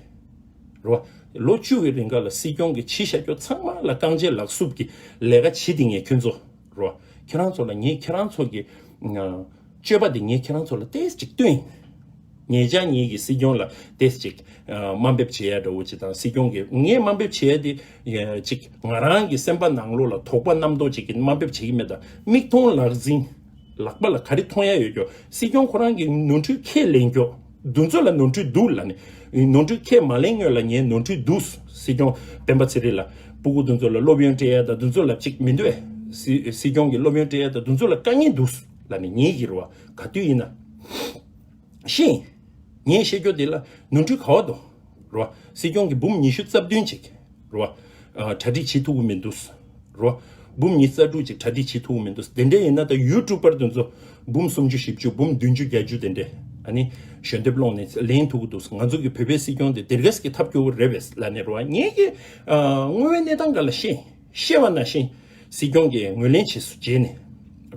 རོ། ལོ་བཅུ་ཡི་རིང་ག་ལ་སྲིད་སྐྱོང་གི་བྱས་བཞག་རྒྱུ་ཚང་མ་ལ་རྐང་རྗེས་ལག་སུབ་ཀྱི་ལས་ཀ་བྱེད་དེ་ངས་ཁྱོད་ཚོ་རོ། ཁྱོད་རང་ཚོ་ལ་ངས་ཁྱོད་རང་ཚོ་གི་སྤྱོད་པ་དེ་ངས་ཁྱོད་རང་ཚོ་ལ་ཏོག་ཙམ་ཅིག་སྟོན། ངེད་ཅག་གཉིས་ཀྱིས་སྲིད་སྐྱོང་ལ་ཏོག་ཙམ་ཅིག་དམའ་འབེབས་བྱེད་ཡ་འདྲ་བོ་ཅིག་དང་། སྲིད་སྐྱོང་གིས་ངས་དམའ་འབེབས་བྱེད་ཡ་དེ་ཅིག་ང་རང་གི་སེམས་པ་ནང་ལོགས་ལ་དོགས་པ་རྣམ་རྟོག་ཅིག་གིས་དམའ་འབེབས་བྱེད་ཀྱི་མེད། ད་མིག་མཐོང་ལག་ཟིན། ལག་པ་ལ་ག་རེ་མཐོང་ཡ་ཡོད་ཀྱོ། སྲིད་སྐྱོང་ཁོ་རང་གི་ནོར་འཁྲུལ་ཁས་ལེན་ཀྱོ། འདི་ཚོ་ལ་ནོར་འཁྲུལ་འདུག་ལབ་ནས། ནོར་འཁྲུལ་ཁས་མ་ལེན་སྔོན་ལ་ངས་ནོར་འཁྲུལ་འདུག་སྲིད་སྐྱོང་སྤེན་པ་ཚེ་རིང་ལ་སྤུ་གུ་འདི་ཚོ་ལ་སློབ་ཡོན་སྤྲད་ཡ་དང་འདི་ཚོ་ལ་གཅིག་མི་འདུག་ཨེ། སྲིད་སྲིད་སྐྱོང་གི་སློབ་ཡོན་སྤྲད་ཡ་དང་འདི་ཚོ་ལ་དཀའ་ངལ་འདུག་ལབ་ནས་ངས་ཀྱི་རོ། ག་དུས་ཡིན་ན། ཤེས། ངས་བཤད་རྒྱུ་དེ་ལ་ནོར་འཁྲུལ་ག་བ་འདུག་རོ། སྲིད་སྐྱོང་གི་འབུམ་ཉི་ཤུ་རྩ་བདུན་ཅིག་རོ། ཨ། གྲ་སྒྲིག་བྱེད་ཐུབ་ཀྱི་མི་འདུག་རོ། འབུམ་ཉི་ཤུ་རྩ་དྲུག་ཅིག་གྲ་སྒྲིག་བྱེད་ཐུབ་ཀྱི་མི་འདུག་དེ་འདྲ་ཡིན་ན་ད་ཡུ་ཊུབ་པར་དེ་ཚོ་འབུམ་སུམ་ཅུ་བཞི་བཅུ་འབུམ་བདུན་ཅུ་བརྒྱད་ཅུ་དེ་འདྲས་ཨ་ནི་ཞལ་འདེབས་སློང་ནས་ལེན་ཐུབ་ཀྱི་འདུག་ང་ཚོ་གི་བོད་པའི་སྲིད་སྐྱོང་དེ་དེ་གས་ཀྱི་ཐབས་སྐྱོ་བོ་རེད་པས་ལབ་ནས་རོ། ངས་ཀྱི་ཨ། དངོས་ཡོད་གནས་སྟངས་སྒང་ལ་ཤེས། ཤེས་པ་ནང་བཞིན་སྲིད་སྐྱོང་གིས་ངོས་ལེན་བྱས་སུ་བྱས་ནས་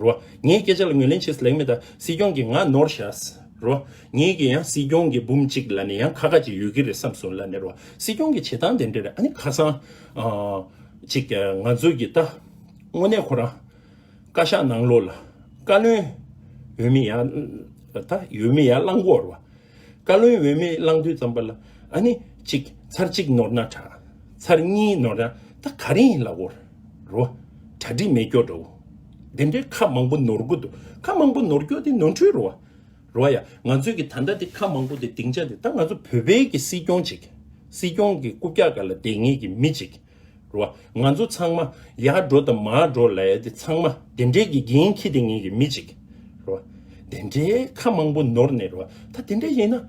རོ། ངའི་སྐད་ཆ་ལ་ངོས་ལེན་བྱས་སུ་ལེགས་མེད་ད། སྲིད་སྐྱོང་གིས་ང་ནོར་བཞག་རོ། ངས་ཀྱི་ཡང་སྲིད་སྐྱོང་གི་འབུམ་གཅིག་ལ་ནི་ཡང་ཁ་ཁ་ཅིག་ཡོད་ཀྱི་རེད་བསམ་སོང་ལ་ནི་རོ། སྲིད་སྐྱོང་གི་བྱེད་སྟངས་དེ་འདྲ་རེད། ཨ་ནི་ཁ་སང་ཨ། ཅིག་ང་ཚོའི་གི་ད་དངོས་གནས་ཁོ་རང་བཀའ་ཤག་ནང་ལོགས་ལ་བཀའ་བློན་འོས་མི་ཡང་ད་འོས་མི་ཡང་བླང་གོ་རོ། བཀའ་བློན་འོས་མི་བླང་དུས་ཙམ་པ་ལ་ཨ་ནི་གཅིག་ཚར་གཅིག་ནོར་ན་དྲག་ཚར་གཉིས་ནོར་ན་ད་ག་རེ་ཡིན་ལབ་དགོས་རོ། གྲ་སྒྲིག་མེད་སྐྱོ་འགྲོ། དེ་འདྲའི་ཁ་མང་པོ་ནོར་གི་འདུག་ཁ་མང་པོ་ནོར་སྐྱོ་དེ་ནོར་འཁྲུལ་རོ། རོ་ཡ། ང་ཚོས་ཀྱི་ད་ལྟ་དེ་ཁ་མང་པོ་དེ་སྡིངས་ཆ་དེ་ད་ང་ཚོ་བོད་པའི་གི་སྲིད་སྐྱོང་ཅིག་སྲིད་སྐྱོང་གི་རྐུབ་བཀྱག་སྒང་ལ་བསྡད་མཁན་གྱི་མི་ཅིག་རོ། ང་ཚོ་ཚང་མ་ཡར་འགྲོ་དང་མར་འགྲོ་ལབ་ཡ་དེ་ཚང་མ་དེ་འདྲའི་གི་འགན་འཁྱེར་དེ་ངེད་ཀྱི་མི་ཅིག་རོ། དེ་འདྲའི་ཁ་མང་པོ་ནོར་ནས་རོ། ད་དེ་འདྲ་ཡིན་ན་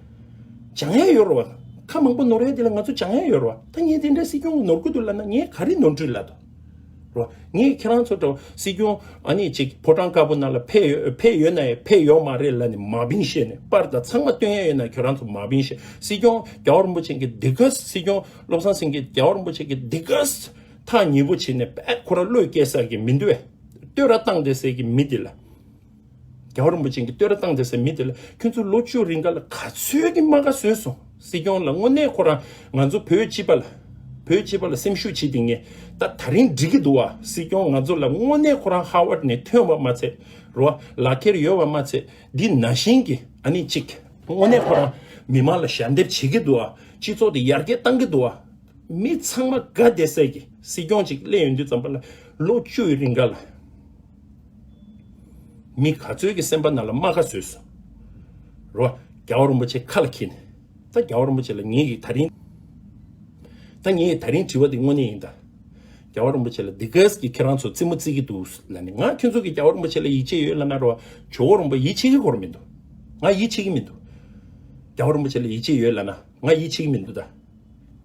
སྦྱང་ཡ་ཡོད་རོ། ཁ་མང་པོ་ནོར་ཡ་དེ་ལ་ང་ཚོ་སྦྱང་ཡ་ཡོད་རོ། ད་ངས་དེ་འདྲའི་སྲིད་སྐྱོང་གི་ནོར་གི་འདུག་ལབ་ན་ངས་ག་རེ་ནོར་འཁྲུལ་ལབ་དོ། རོ། ངས་ཁྱེད་རང་ཚོ་འདྲ་སྲིད་སྐྱོང་ཨ་ནི་ཅིག་ཕོ་བྲང་དཀར་པོ་ནང་ལ་ཕེབས་ཡོད་ཕེབས་ཡོད་ན་ཡང་ཕེབས་ཡོད་མ་རེད་ལབ་ནས་མ་བིང་བཤད་ནས་པར་དང་ཚང་མ་སྟོན་ཡ་ཡོད་ན་ཁྱོད་རང་ཚོ་མ་བིང་བཤད། སྲིད་སྐྱོང་རྒྱལ་བ་རིན་པོ་ཆེ་གི་འདི་ག་སྲིད་སྐྱོང་བློ་བཟང་སེང་གེ་རྒྱལ་བ་རིན་པོ་ཆེ་གི་འདི་ག་ཐག་ཉེ་པོ་བྱས་ནས་པད་ཁོ་རང་བློས་སྐྱེ་ས་གི་མི་འདུག་བས། བསྟོད་ར་བཏང་བསྡད་སའི་གི་མི་འདི་ལ། རྒྱལ་བ་རིན་པོ་ཆེ་གི་བསྟོད་ར་བཏང་བསྡད་སའི་མི་འདི་ལ་ཁྱོད་ཚོ་ལོ་བཅུ་རིང་ག་ལ་ག་ཚོད་ཀྱི་རྨ་ཁ་བཟོས་སོང་། སྲིད་སྐྱོང་ལ་དངོས་གནས་ཁོ་རང་ང་ཚོ་བོད་སྤྱི་པ་ལ་བོད་སྤྱི་པ་ལ་སེམས་ཤུགས་བྱེད་དེ་ངས་ད་ད་རིང་འགྲིག་གི་འདུག་བ། སྲིད་སྐྱོང་ང་ཚོ་ལ་དངོས་གནས་ཁོ་རང་ཧར་ཝར་ནས་ཐོན་པ་མ་ཚད་རོ། ལག་ཁྱེར་ཡོད་པ་མ་ཚད་འདི་ནང་བཞིན་གྱི་ཨ་ནི་གཅིག་དངོས་གནས་ཁོ་རང་མི་མང་ལ་ཞལ་འདེབས་བྱེད་ཀྱི་འདུག་བ། སྤྱི་ཚོགས་དེ་ཡར་རྒྱས་བཏང་གི་འདུག་བ། མི་ཚང་མ་དགའ་བསྡད་སའི་གི་སྲིད་སྐྱོང་ཅིག་སླེབས་ཡོང་དུས་ཙམ་པ་ལ་ལོ་བཅུ་ཡི་རིང་ག་ལ་མི་ག་ཚོད་ཀྱི་སེམས་པ་ནང་ལ་རྨ་ཁ་བཟོས་སོང་། རོ། རྒྱལ་བ་རིན་པོ་ཆེ་ཁ་ལ་འཁྱེར་ནས་ད་རྒྱལ་བ་རིན་པོ་ཆེ་ལ་ངེད་ཀྱི་ད་རིང་ད་ངེད་ཀྱི་ད་རིང་དྲི་བ་འདི་དངོས་གནས་ཡིན་ད། རྒྱལ་བ་རིན་པོ་ཆེ་ལ་འདི་གས་ཀྱི་ཁྱེད་རང་ཚོ་རྩེད་མོ་རྩེ་གི་འདུག་ལབ་ནས། ང་ཁྱོད་ཚོ་གི་རྒྱལ་བ་རིན་པོ་ཆེ་ལ་ཡིད་ཆེས་ཡོད་ལབ་ན་རོ། ཇོ་བོ་རིན་པོ་ཡིད་ཆེས་ཀྱི་སྐོར་མི་འདུག་ང་ཡིད་ཆེས་ཀྱི་མི་འདུག་རྒྱལ་བ་རིན་པོ་ཆེ་ལ་ཡིད་ཆེས་ཡོད་ལབ་ན་ང་ཡིད་ཆེས་ཀྱི་མི་འདུག་ད།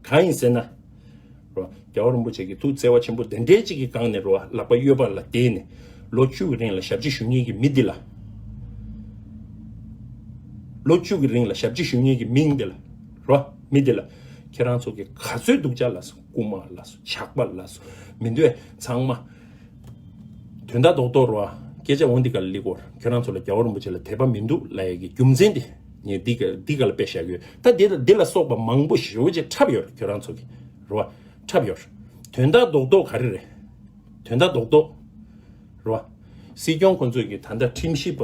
གང་ཡིན་ཟེར་ན། རོ། རྒྱལ་བ་རིན་པོ་ཆེ་གི་ཐུགས་བརྩེ་བ་ཆེན་པོ་དེ་འདྲའི་ཅིག་གི་སྒང་ནས་རོ། ལག་པ་གཡས་པ་ལ་བསྡད་ནས་ལོ་བཅུ་གི་རིང་ལ་ཞབས་ཕྱི་ཞུ་མཁན་གྱི་མི་འདི་ལ། ལོ་བཅུ་གི་རིང་ལ་ཞབས་ཕྱི་ཞུ་མཁན་གྱི་མི་འདི་ལ། རོ། མི་འདི་ལ་ཁྱེད་རང་ཚོ་གི་ག་ཚོད་སྡུག་ཅག་ལབ་སོང་། རྐུ་མ་ལབ་སོང་། ཇག་པ་ལབ་སོང་། མི་འདུག་ཚང་མ་དོན་དག་རྡོག་རྡོག་རོ། སྐད་ཆ་འོ་འདི་ག་ལ་ལི་གོ། ཁྱོད་རང་ཚོ་ལ་རྒྱལ་བ་རིན་པོ་ཆེ་ལ་དད་པ་མི་འདུག་ལབ་ཡས་ཀྱི་རྒྱུ་མཚན་དེ་ངས་འདི་ག་འདི་ག་ལ་དཔེ་བཞག་གི་ཡོད། ད་འདི་ལ་འདི་ལ་སོགས་པ་མང་པོ་ཞེ་པོ་ཅིག་འཁྲབ་ཡོད་རེད། ཁྱོད་རང་ཚོ་གི་རེད་བ། འཁྲབ་ཡོད་རེད། དོན་དག་རྡོག་རྡོག་ག་རེ་རེད། དོན་དག་རྡོག་རྡོག་རེད་བ། སྲིད་སྐྱོང་ཁོང་ཚོས་ཀྱི་ད་ལྟ་ཁྲིམས་ཞིབ་པ་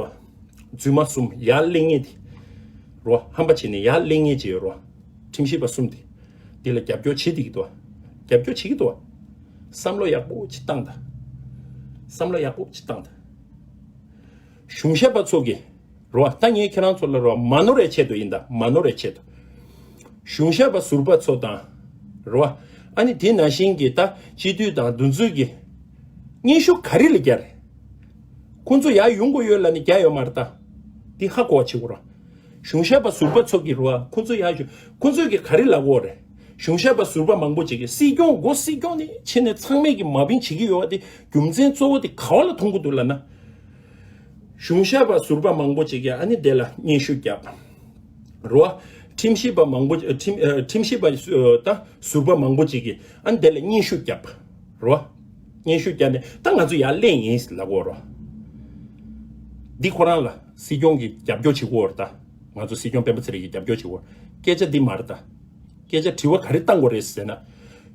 རྫུན་མ་གསུམ་ཡར་གླེང་ངེས་དེ་རེད་བ། ཧམ་པ་བྱས་ནས་ཡར་གླེང་ངེས་ཅིག་ཡོད་རེད་བ། ཁྲིམས་ཞིབ་པ་གསུམ་དེ་འདི་ལ་རྒྱབ་སྐྱོར་བྱེད་བསྡད་ཀྱི་འདུག་བ། རྒྱབ་སྐྱོར་བྱེད་ཀྱི་འདུག་བ། བསམ་བློ་ཡག་པོ་ཅིག་བཏང་དང་། བསམ་བློ་ཡག་པོ་ཅིག་བཏང་དང་། གཞུང་ཞབས་པ་ཚོ་གི་རེད་བ། ད་ངས་ཁྱེད་རང་ཚོ་ལ་རེད་བ། མ་ནོར་བའི་ཆེད་དུ་ཡིན་ད། མ་ནོར་བའི་ཆེད་དུ། གཞུང་ཞབས་པ་ཟུར་པ་ཚོ་དང་རེད་བ། ཨ་ནི་དེ་ནང་བཞིན་གྱི་ད་སྤྱི་འཐུས་དང་འདུ་འཛོམས་ཀྱི་སྙན་ཞུ་ག་རེ་ལ་རྒྱག་རེད། ཁོང་ཚོ་ཡར་ཡོང་དགོས་ཡོད་ལབ་ནས་རྒྱག་ཡོད་མ་རེད་ད། འདི་ཧ་གོ་བ་བྱེད་དགོས་རེད། གཞུང་ཞབས་པ་ཟུར་པ་ཚོ་གི་རེད་བ། ཁོང་ཚོ་ཡར་ཞུ། ཁོང་ཚོས་ཀྱི་ག་རེ་ལབ་ཀྱི་ཡོད་རེད། གཞུང་ཞབས་པ་ཟུར་པ་མང་པོ་ཅིག་གིས་སྲིད་སྐྱོང་མགོ་སྲིད་སྐྱོང་ནས་ཕྱིན་ནས་ཚང་མས་ཀྱི་མ་བིང་བྱེད་ཀྱི་ཡོད་པ་དེ་རྒྱུ་མཚན་གཙོ་བོ་དེ་ག་བ་ལ་མཐོང་གི་འདུག་ལབ་ན། གཞུང་ཞབས་པ་ཟུར་པ་མང་པོ་ཅིག་གིས་ཨ་ནི་དེ་ལ་སྙན་ཞུ་བརྒྱབ། རེད་བ། ཁྲིམས་ཞིབ་པ་མང་པོ་ཁྲིམས་ཁྲིམས་ཞིབ་པ་ད་ཟུར་པ་མང་པོ་ཅིག་གིས་ཨ་ནི་དེ་ལ་སྙན་ཞུ་བརྒྱབ། རེད་བ། སྙན་ཞུ་བརྒྱབ་ནས་ད་ང་ཚོ་ཡར་གླེང་ཡིན་ལབ་ཀྱི་ཡོད་རེད་བ། འདི་ཁོ་རང་ལ་སྲིད་སྐྱོང་གིས་རྒྱབ་སྐྱོར་བྱེད་ཀྱི་ཡོད་རེད་ད། ང་ཚོ་སྲིད་སྐྱོང་སྤེན་པ་ཚེ་རིང་གིས་རྒྱབ་སྐྱོར་བྱེད་ཀྱི་ཡོད་རེད། སྐད་ཆ་འདི་མ་རེད་ད། སྐད་ཆ་དྲི་བ་ག་རེ་བཏང་དགོས་རེད་ཟེར་ན།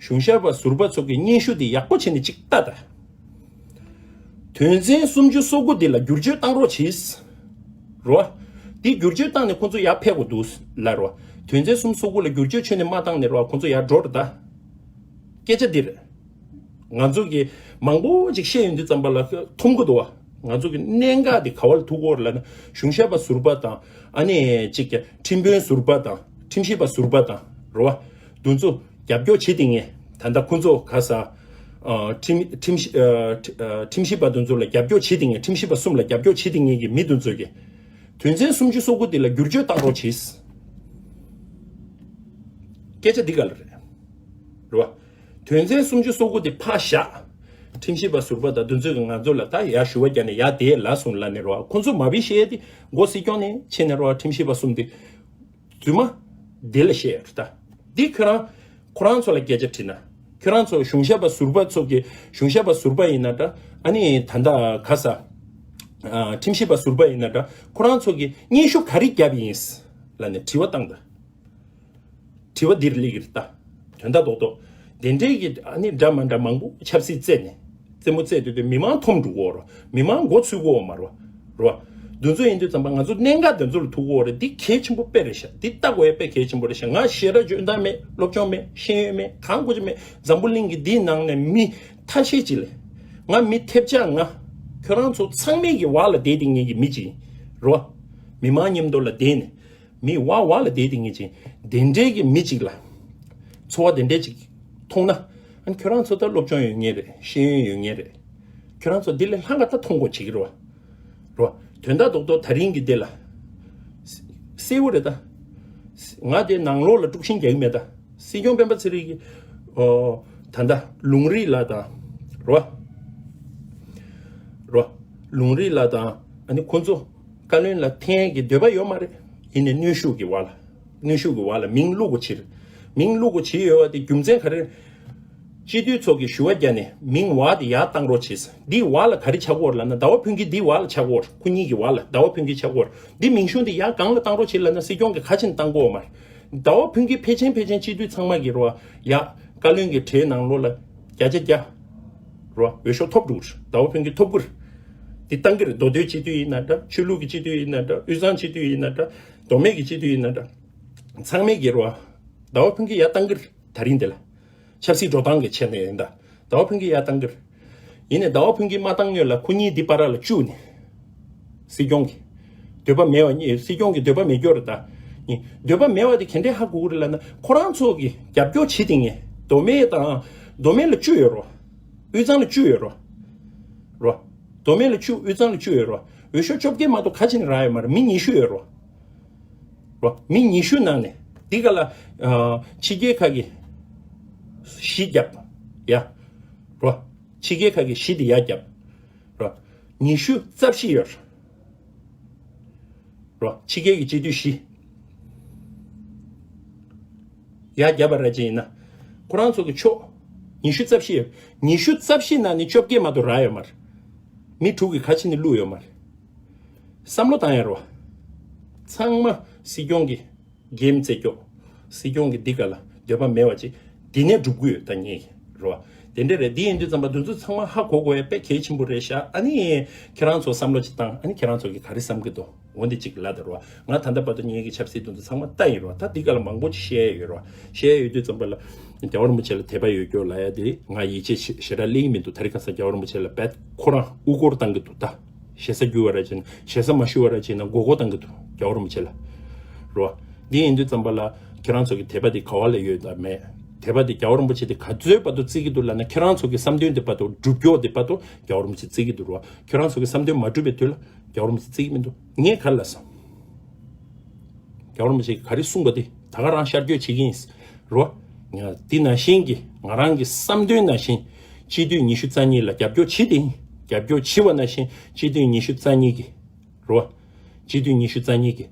གཞུང་ཞབས་པ་ཟུར་པ་ཚོ་གི་སྙན་ཞུ་འདི་ཡག་པོ་བྱས་ནས་ཅིག་ལྟ་ད། དོན་ཚན་སུམ་ཅུ་སོ་དགུ་འདི་ལ་བསྒྱུར་བཅོས་བཏང་རོགས་གྱིས། རེད་བ། འདི་བསྒྱུར་བཅོས་བཏང་ནས་ཁོང་ཚོ་ཡར་ཕེབས་དགོས་འདུག་ལབ་རེད་བ། དོན་ཚན་སུམ་ཅུ་སོ་དགུ་ལ་བསྒྱུར་བཅོས་བྱས་ནས་མ་བཏང་ནས་རེད་བ། ཁོང་ཚོ་ཡར་འགྲོ་རེད་ད། སྐད་ཆ་འདི་རེད། ང་ཚོ་གི་མང་པོ་ཅིག་བཤད་ཡོང་དུས་ཙམ་པ་ལ་མཐོང་གི་འདུག་བ། ང་ཚོ་གི་གནད་འགག་འདི་ག་བ་ལ་ཐུག་གི་ཡོད་རེད་ལབ་ན། གཞུང་ཞབས་པ་ཟུར་པ་དང་ཨ་ནི་ཅིག་གི་ཁྲིམས་དཔོན་ཟུར་པ་དང་ཁྲིམས་ཞིབ་པ་ཟུར་པ་དང་རེད་བ། འདི་ཚོ་རྒྱབ་སྐྱོར་བྱེད་དེ་ངས་ད་ལྟ་ཁོང་ཚོ་ག་ས། ཨ། ཁྲིམས་ཁྲིམས་ཨ། ཁྲི་ཨ། ཁྲིམས་ཞིབ་པ་འདི་ཚོ་ལ་རྒྱབ་སྐྱོར་བྱེད་དེ་ངས། ཁྲིམས་ཞིབ་པ་གསུམ་ལ་རྒྱབ་སྐྱོར་བྱེད་དེ་ངས་ཀྱི་མི་འདི་ཚོ་གི་དོན་ཚན་སུམ་ཅུ་སོ་དགུ་འདི་ལ་བསྒྱུར་བཅོས་བཏང་རོགས་གྱིས། སྐད་ཆ་འདི་ག་ལ་རེད། རེད་བ། དོན་ཚན་སུམ་ཅུ་སོ་དགུ་འདི་ཕར་བཞག་ཁྲིམས་ཞིབ་པ་ཟུར་པ་དང་འདི་ཚོས་ཀྱི་ང་ཚོ་ལ་ད་ཡར་ཞུ་བ་རྒྱག་ནས་ཡར་དེ་ལ་སོང་ལབ་ནས་རེད་བ། ཁོང་ཚོ་མ་བི་བཤད་དེ་མགོ་སྲིད་སྐྱོང་ནས་ཕྱིན་ནས་རེད་བ། ཁྲིམས་ཞིབ་པ་གསུམ་འདི། རྫུན་མ། འདི་ལ་བཤད་ཡོད་རེད་ད། འདི་ཁྱོད་རང་། ཁོ་རང་ཚོ་ལ་སྐད་ཆ་དྲིས་ན། ཁྱོད་རང་ཚོ་གཞུང་ཞབས་པ་ཟུར་པ་ཚོ་གི་གཞུང་ཞབས་པ་ཟུར་པ་ཡིན་ན་འདྲ། ཨ་ནི་ད་ལྟ་ག་ས། ཨ། ཁྲིམས་ཞིབ་པ་ཟུར་པ་ཡིན་ན་འདྲ། ཁོ་རང་ཚོ་གི་སྙན་ཞུ་ག་རེ་བརྒྱབ་ཡིན། ལབ་ནས་དྲི་བ་བཏང་ད། དྲི་བ་འདིར་སླེབས་ཀྱི་རེད་ད། དོན་དག་རྡོག་རྡོག་དེ་འདྲའི་གི་ཨ་ནི་འདྲ་མ་འདྲ་མང་པོ་ཆབ་སྲིད་རྩད་ནས། རྩེད་མོ་རྩེད་དུས་དུས་མི་མང་འཐོམ་འགྲོ་གི་ཡོད་རེད། མི་མང་མགོ་ཚོས་ཀྱི་ཡོད་མ་རེད། རེད་བ། འདི་ཚོ་ཡིན་དུས་ཙམ་པ་ང་ཚོ་གནད་འགག་འདི་ཚོ་ལ་ཐུག་གི་ཡོད་རེད། འདི་གལ་ཆེན་པོ་དཔེ་རེད་ཤག་འདི་ལྟ་དགོས་ཡ་དཔེ་གལ་ཆེན་པོ་རེད་ཤག་ང་ཞེ་དྲག་འཇོན་ཐང་མེད། སློབ་སྦྱོང་མེད། ཤེས་ཡོན་མེད། གང་དགོས་ཀྱི་མེད། འཛམ་བུ་གླིང་གི་འདིའི་ནང་ནས་མི་ཐ་ཤལ་ཅིག་ལས། ང་མི་ཐེབས་ཆག་ང་། ཁྱོད་རང་ཚོ་ཚང་མས་ཀྱི་བར་ལ་བསྡད་དེ་ངེད་ཀྱི་མི་གཅིག་ཡིན། རེད་བ། མི་མང་མཉམ་དུ་ལ་བསྡད་ནས། མི་བ་བ་ལ་བསྡད་དེ་ངེད་ཅིག་དེ་འདྲའི་གི་མི་གཅིག་ལ། འཚོ་བ་དེ་འདྲའི་ཅིག་མཐོང་ན། ཨ་ནི་ཁྱོད་རང་ཚོ་ད་སློབ་སྦྱོང་ཡོད་མཁན་རེད། ཤེས་ཡོན་ཡོད་མཁན་རེད། ཁྱོད་རང་ཚོ་འདི་ལས་ལྷག་ག་ད་མཐོང་དགོས་བྱེད་ཀྱི་རེད་བ། རེད་བ། དོན་དག་རྡོག་རྡོག་ད་རིང་གི་འདི་ལ། གསལ་བོ་རེད་ད། ང་དེ་ནང་ལོགས་ལ་དཀྲུག་ཤིང་རྒྱག་གི་མེད་ད། སྲིད་སྐྱོང་སྤེན་པ་ཚེ་རིང་གིས། ཨོ། ད་ལྟ་ལུང་རིགས་ལགས་དང་། རེད་བ། རེད་བ། ལུང་རིགས་ལགས་དང་ཨ་ནི་ཁོང་ཚོ་བཀའ་བློན་ལ་འཐེན་གྱི་འདོད་པ་ཡོད་མ་རེད། ཡིན་ནའི་གནོན་ཤུགས་ཀྱི་བར་ལ། གནོན་ཤུགས་ཀྱི་བར་ལ་མིང་བླུག་དགོས་བྱེད། མིང་བླུག་དགོས་བྱེད་ཡོད་པ་དེ་རྒྱུ་མཚན་ག་རེ། སྤྱི་འཐུས་ཚོ་གིས་ཞུ་བ་བརྒྱབ་ནས་མིང་བར་དེ་ཡར་བཏང་རོགས་བྱེད། འདིའི་བར་ལ་ག་རེ་ཆགས་ཀྱི་ཡོད་རེད་ལབ་ན། ཟླ་བ་ཕུན་སྐྱིད་འདིའི་བར་ལ་ཆགས་ཀྱི་ཡོད་རེད། ཁོ་གཉིས་ཀྱི་བར་ལ། ཟླ་བ་ཕུན་སྐྱིད་ཆགས་ཀྱི་ཡོད་རེད། འདི་མིང་གཞུང་འདི་ཡར་སྒང་ལ་བཏང་རོགས་བྱེད་ལབ་ན་སྲིད་སྐྱོང་གིས་ག་ཕྱིན་བཏང་གི་ཡོད་མ་རེད། ཟླ་བ་ཕུན་སྐྱིད་ཕལ་ཆེར་ཕལ་ཆེར་སྤྱི་འཐུས་ཚང་མ་གི་རེད་བ། ཡ། བཀའ་བློན་གྱི་གྲས་ནང་ལོགས་ལ་བརྒྱ་ཆ་བརྒྱ། རེད་བ། འོས་ཤོག་ཐོབ་འགྲོ་གི་རེད། ཟླ་བ་ཕུན་སྐྱིད་ཐོབ་ཀྱི་རེད། འདི་བཏང་གི་རེད། མདོ་སྟོད་སྤྱི་འཐུས་ཡིན་ན་འདྲ། ཆོས་ལུགས་ཀྱི་སྤྱི་འཐུས་ཡིན་ན་འདྲ། དབུས་གཙང་སྤྱི་འཐུས་ཡིན་ན་འདྲ། མདོ་སྨད་ཀྱི་སྤྱི་འཐུས་ཡིན་ན་འདྲ། ཚང་མས་ཀྱི་རེད་བ། ཟླ་བ་ཕུན་སྐྱིད་ཡར་བཏང་གི་རེད། ད་རིང་འདི་ལ། ཆབ་སྲིད་འགྲོ་སྟངས་ཀྱི་ཆ་ནས་ཡིན་ད། ཟླ་བ་ཕུན་སྐྱིད་ཡར་བཏང་གི་རེད། ཡིན་ནའི་ཟླ་བ་ཕུན་སྐྱིད་མ་བཏང་སྔོན་ལ་ཁོ་གཉིས་འདི་བར་ལ་བཅུག་ནས། སྲིད་སྐྱོང་གི་འདོད་པ་མེད་པ་གཉིས། སྲིད་སྐྱོང་གི་འདོད་པ་མེད་སྐྱོར་རེད་ད། གཉིས། འདོད་པ་མེད་པ་དེ་ག་འདྲས་ཧ་གོ་གི་རེད་ལབ་ན། ཁོ་རང་ཚོ་གི་རྒྱབ་སྐྱོར་བྱེད་དེ་ངས་མདོ་སྨད་དང་། མདོ་སྨད་ལ་བཅུ་ཡོད་རོ། དབུས་གཙང་ལ་བཅུ་ཡོད་རོ། རོ། མདོ་སྨད་ལ་བཅུ། དབུས་གཙང་ལ་བཅུ་ཡོད་རོ། འོས་ཤོག་བཅོ་བརྒྱད་མ་གཏོགས་ག་ཅིག་ནས་རག་ཡོད་མ་རེད། མི་ཉི་ཤུ་ཡོད་རོ། རོ། མི་ཉི་ཤུ་ནང་ནས་འདི་ག་ལ། ཨ། ཕྱི་རྒྱལ་ཁག་གིས་བཞི་བརྒྱབ། ཡ། རོ། ཕྱི་རྒྱལ་ཁག་གིས་བཞི་དེ་ཡར་བརྒྱབ། རོ། ཉི་ཤུ་རྩ་བཞི་ཡོད། རོ། ཕྱི་རྒྱལ་གྱི་སྤྱི་འཐུས་བཞི། ཡར་བརྒྱབ་པ་ར་ཅིག་ཡིན་ན། ཁོ་རང་ཚོ་གི་ཕྱོགས། ཉི་ཤུ་རྩ་བཞི་ཡོད། ཉི་ཤུ་རྩ་བཞི་ནང་ནས་བཅོ་བརྒྱད་མ་གཏོགས་རག་ཡོད་མ་རེད། མི་དྲུག་གིས་ག་ཕྱིན་ནས་བླུགས་ཡོད་མ་རེད། བསམ་བློ་བཏང་ཡ་རོ། ཚང་མ་སྲིད་སྐྱོང་གི་འགན་རྩེ་སྐྱོ། སྲིད་སྐྱོང་གི་འདི་ག་ལ་འདོད་པ་མེད་པ་ཅིག་འདི་ནས་སྒྲུབ་གི་ཡོད་ད་ངས་རོ། དེ་འདྲ་རེད། འདི་ཡིན་དུས་ཙམ་པ་འདི་ཚོ་ཚང་མ་ཧ་གོ་དགོས་ཡ་དཔེ་གལ་ཆེན་པོ་རེད་ཤག་ཨ་ནི་ཁྱེད་རང་ཚོ་བསམ་བློ་ཅིག་བཏང་། ཨ་ནི་ཁྱེད་རང་ཚོ་གིས་ག་རེ་བསམ་གི་འདུག་འོ་འདི་གཅིག་ལབ་དང་རོ། ང་ད་ལྟ་བར་དུ་ངེད་ཀྱི་ཆབ་སྲིད་དོན་དུ་ཚང་མ་ལྟ་ཡིན་རོ། ད་འདི་ག་ལ་མང་པོ་ཅིག་བཤད་ཡོད་རོ། བཤད་ཡོད་དུས་ཙམ་པ་ལ་རྒྱལ་བ་རིན་པོ་ཆེ་ལ་དད་པ་ཡོད་སྐྱོ་ལབ་ཡ་དེ་ང་ཡིད་ཆེས་ཞེ་ཞེ་དྲག་སླེབས་ཀྱི་མི་འདུག་ད་རེས་ཁ་སང་རྒྱལ་བ་རིན་པོ་ཆེ་ལ་རྦད་ཁོ་རང་དབུ་སྐོར་བཏང་གི་འདུག་ད་ཞེ་ས་རྒྱུ་བ་ར་ཅིག་ན་ཞེ་ས་མ་ཞུ་བ་ར་ཅིག་ན་མགོ་སྐོར་བཏང་གི་འདུག་རྒྱལ་བ་རིན་པོ་ཆེ་ལ་རོ། འདི་ཡིན་དུས་ཙམ་པ་ལ་ཁྱེད་རང་ཚོ་གི་དད་པ་དེ་ག་བ་ལ་ཡོད་དམ་མེད། དད་པ་དེ་རྒྱལ་བ་རིན་པོ་ཆེ་དེ་ག་ཚོད་བར་དུ་བརྩི་གི་འདུག་ལབ་ན། ཁྱེད་རང་ཚོ་གི་བསམ་དོན་དེ་བར་དུ་སྒྲུབ་སྐྱོར་དེ་བར་དུ་རྒྱལ་བ་རིན་པོ་ཆེ་བརྩི་གི་འདུག་རོ། ཁྱེད་རང་ཚོ་གི་བསམ་དོན་མ་འགྲུབ་པའི་དུས་ལ་རྒྱལ་བ་རིན་པོ་ཆེ་བརྩི་གི་མི་འདུག་ངས་ག་རེ་ལབ་སོང་། རྒྱལ་བ་རིན་པོ་ཆེ་གིས་ག་རེ་གསུངས་པ་དེ་ད་ག་རང་ཤར་བསྐྱོད་བྱེད་ཀྱི་ཡིན་རོ། ང་འདི་ནང་བཞིན་གྱི་ང་རང་གི་བསམ་དོན་ནང་བཞིན་སྤྱི་འཐུས་ཉི་ཤུ་རྩ་གཉིས་ལ་རྒྱབ་སྐྱོར་བྱེད་དེ་ཡིན། རྒྱབ་སྐྱོར་བྱེད་པ་ནང་བཞིན་སྤྱི་འཐུས་ཉི་ཤུ་རྩ་གཉིས་ཀྱི་རོ། སྤྱི་འཐུས་ཉི་ཤུ་རྩ་གཉིས་ཀྱི་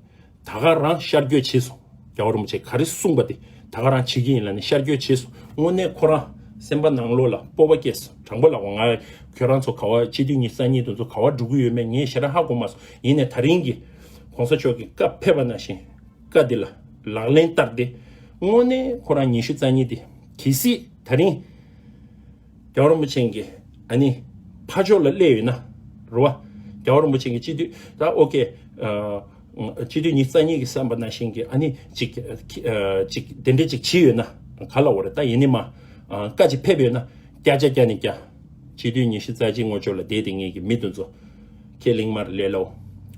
ད་ག་རང་ཤར་བསྐྱོད་བྱས་སོང་། རྒྱལ་བ་རིན་པོ་ཆེ་ག་རེ་གསུངས་པ་དེ་ད་ག་རང་བྱེད་ཀྱི་ཡིན་ལབ་ནས་ཤར་བསྐྱོད་བྱས་སོང་། དངོས་གནས་ཁོ་རང་སེམས་པ་ནང་ལོགས་ལ་སྤོབས་པ་སྐྱེས་སོང་། དྲང་པོ་ལབ་དགོས། ང་ཁྱོད་རང་ཚོ་ག་བ་སྤྱི་འཐུས་ཉི་ཤུ་རྩ་གཉིས་དེ་ཚོ་ག་བ་འགྲོ་གི་ཡོད་མེད་ངས་ཞེ་དྲག་ཧ་གོ་མ་སོང་། ཡིན་ནའི་ད་རིང་གི་གོང་ས་མཆོག་གི་བཀའ་ཕེབས་པ་ནང་བཞིན་བཀའ་འདི་ལ་ལག་ལེན་བསྟར་ཏེ་དངོས་གནས་ཁོ་རང་ཉི་ཤུ་རྩ་གཉིས་དེ་གལ་སྲིད་ད་རིང་རྒྱལ་བ་རིན་པོ་ཆེ་གི་ཨ་ནི་ཕ་ཕྱོགས་ལ་སླེབས་ཡོད་ན་རོ། རྒྱལ་བ་རིན་པོ་ཆེ་གི་སྤྱི་འཐུས་ད་ཨོ་ཀེ། སྤྱི་འཐུས་ཉི་ཤུ་རྩ་གཉིས་ཀྱི་བསམ་པ་ནང་བཞིན་གྱི་ཨ་ནི་ཅིག་ཅིག་དེ་འདྲ་ཅིག་བྱས་ཡོད་ན་ག་ལ་འོ་རེད། ད་ཡིན་ནི་མ་བཀའ་ཅིག་ཕེབས་ཡོད་ན་བརྒྱ་ཆ་བརྒྱ་ནས་བརྒྱ། སྤྱི་འཐུས་ཉི་ཤུ་རྩ་གཅིག་ངོ་ཅོག་ལ་བསྡད་དེ་ངེད་ཀྱི་མི་དེ་ཚོ་ཁས་ལེན་མར་ལས་ལའོ།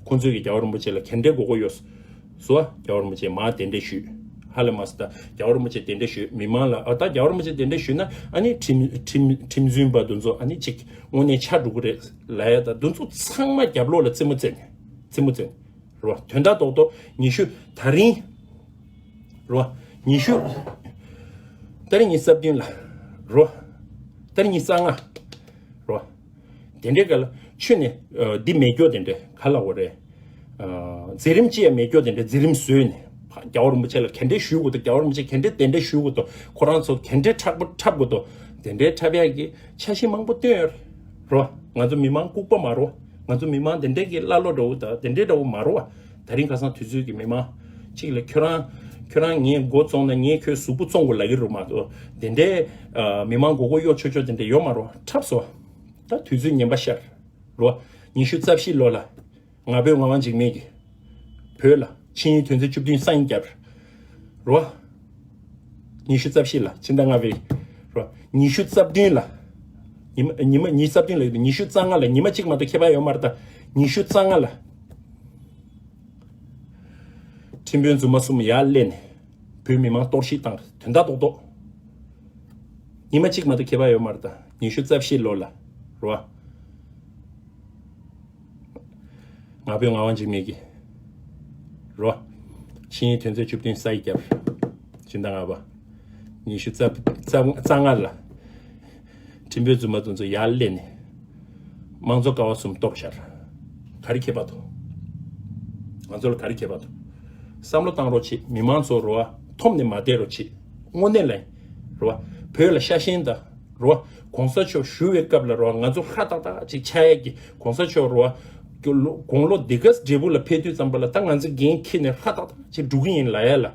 ཁོང་ཚོས་ཀྱི་རྒྱལ་བ་རིན་པོ་ཆེ་ལ་ག་འདྲའི་དགོས་མཁོ་ཡོད་སོ། རྒྱལ་བ་རིན་པོ་ཆེ་མ་དེ་འདྲ་ཞུས་ཧ་ལས་མ་སོང་། ད་རྒྱལ་བ་རིན་པོ་ཆེ་དེ་འདྲ་ཞུས་མི་མང་ལ་ཨ་ད་རྒྱལ་བ་རིན་པོ་ཆེ་དེ་འདྲ་ཞུས་ན་ཨ་ནི་ཁྲིམས་ཁྲིམས་ཁྲིམས་རྫུན་པ་དེ་ཚོ་ཨ་ནི་ཅིག་དངོས་གནས་ཆགས་འགྲོ་གི་རེད་ལབ་ཡ། ད་དེ་ཚོ་ཚང་མ་རྒྱབ་ལོགས་ལ་རྩེད་མོ་རྩེ་ནས་རྩེད་མོ་རྩེ་ནས། རོ། དོན་དག་རྡོག་རྡོག་ཉི་ཤུ་ད་རིང་། རོ། ཉི་ཤུ། ད་རིང་ཉི་ཤུ་རྩ་བདུན་ལ། རོ། ད་རིང་ཉི་ཤུ་རྩ་ལྔ། རོ། དེ་འདྲའི་ག་ལ་ཆུ་ནས་འདི་མེད་སྐྱོ་དེ་འདྲའི་ག་ལ་འོ་རེད། མཛད་རིམ་ཅི་ཡང་མེད་སྐྱོ་དེ་འདྲའི་མཛད་རིམ་བཟོས་ནས་རྒྱལ་བ་རིན་པོ་ཆེ་ལ་ག་འདྲའི་ཞུ་དགོས་འདུག་རྒྱལ་བ་རིན་པོ་ཆེ་ག་འདྲའི་དེ་འདྲའི་ཞུ་དགོས་འདུག་ཁོ་རང་ཚོ་ག་འདྲའི་མཁྲེགས་པོ་འཁྲབ་དགོས་འདུག་དེ་འདྲའི་འཁྲབ་ཡག་གི་འཆར་གཞི་མང་པོ་བཏོན་ཡོད་རེད། རོ། ང་ཚོ་མི་མང་ལྐུགས་པ་མ་རོ། ང་ཚོ་མི་མང་དེ་འདྲའི་གི་ཀླ་ཀློ་འདྲ་བོ་དང་དེ་འདྲའི་འདྲ་བོ་མ་རོ་བ། ད་རིང་ཁ་སང་དུས་ཚོད་ཀྱི་མི་མང་གཅིག་ལ་ཁྱོད་རང་ཁྱོད་རང་ངའི་མགོ་བཙོང་ན་ངས་ཁྱོད་གཟུགས་པོ་བཙོང་དགོས་ལབ་ཀྱི་རེད་མ་གཏོགས་དེ་འདྲའི་མི་མང་མགོ་སྐོར་གཡོག་ཆོག་ཆོག་དེ་འདྲ་ཡོད་མ་རོ། འཁྲབ་སོང་། ད་དུས་ཚོད་ངན་པ་ཤར་རོ། ཉི་ཤུ་རྩ་བཞི་ལོ་ལ་ང་ཕོད་ངག་དབང་འཇིགས་མེད་ཀྱིས་བོད་ལ་ཆིངས་ཡིག་དོན་ཚན་བཅུ་བདུན་སའིན་བརྒྱབ་རོ། ཉི་ཤུ་རྩ་བཞི་ལ་ཕྱི་ཟླ་ལྔ་པའི་རོ། ཉི་ཤུ་རྩ་བདུན་ལ་ཉི་མ་ཉི་མ་ཉི་ཤུ་རྩ་བདུན་ལ་ཉི་ཤུ་རྩ་ལྔ་ལ་ཉི་མ་གཅིག་མ་གཏོགས་ཁྱད་པར་ཡོད་མ་རེད། ད་ཉི་ཤུ་རྩ་ལྔ་ལ་ཁྲིམས་དཔོན་རྫུན་མ་གསུམ་ཡར་སླེབས་ནས་བོད་མི་མང་གཏོར་བཤིག་བཏང་། དོན་དག་རྡོག་རྡོག་ཉི་མ་གཅིག་མ་གཏོགས་ཁྱད་པར་ཡོད་མ་རེད། ད་ཉི་ཤུ་རྩ་བཞི་ལོ་ལ་རོ། ང་ཕོད་ངག་དབང་འཇིགས་མེད་ཀྱིས་རོ། ཆིངས་ཡིག་དོན་ཚན་བཅུ་བདུན་སའིན་བརྒྱབ། ཕྱི་ཟླ་ལྔ་པ། ཉི་ཤུ་རྩ་རྩ་རྩ་ལྔ་ལ་ཁྲིམས་དཔོན་རྫུན་མ་དེ་ཚོ་ཡར་སླེབས་ནས་དམངས་གཙོ་ཀ་བ་གསུམ་གཏོར་བཞག་ག་རེ་ཁྱད་པར་འདུག་ང་ཚོ་ལ་ག་རེ་ཁྱད་པར་འདུག་བསམ་བློ་བཏང་རོགས་བྱེད། མི་མང་ཚོ་རོ་བ་འཐོམ་ནས་མ་བསྡད་རོགས་བྱེད། དངོས་གནས་ལ་རོ་བ་བོད་ལ་ཤ་ཞེན་དང་རོ་བ་གོང་ས་མཆོག་བཞུགས་པའི་སྐབས་ལ་རོ་བ་ང་ཚོ་ཧྲ་ཏག་ཏག་ཅིག་ཆགས་ཡས་ཀྱི་གོང་ས་མཆོག་རོ་བ་དགུང་ལོ་དགུང་ལོ་འདི་ག་འབྲས་བུ་ལ་ཕེབས་དུས་ཙམ་པ་ལ་ད་ང་ཚོ་འགན་འཁྱེར་ནས་ཧྲ་ཏག་ཏག་ཅིག་འགྲོ་གི་ཡིན་ལབ་ཡ་ལ།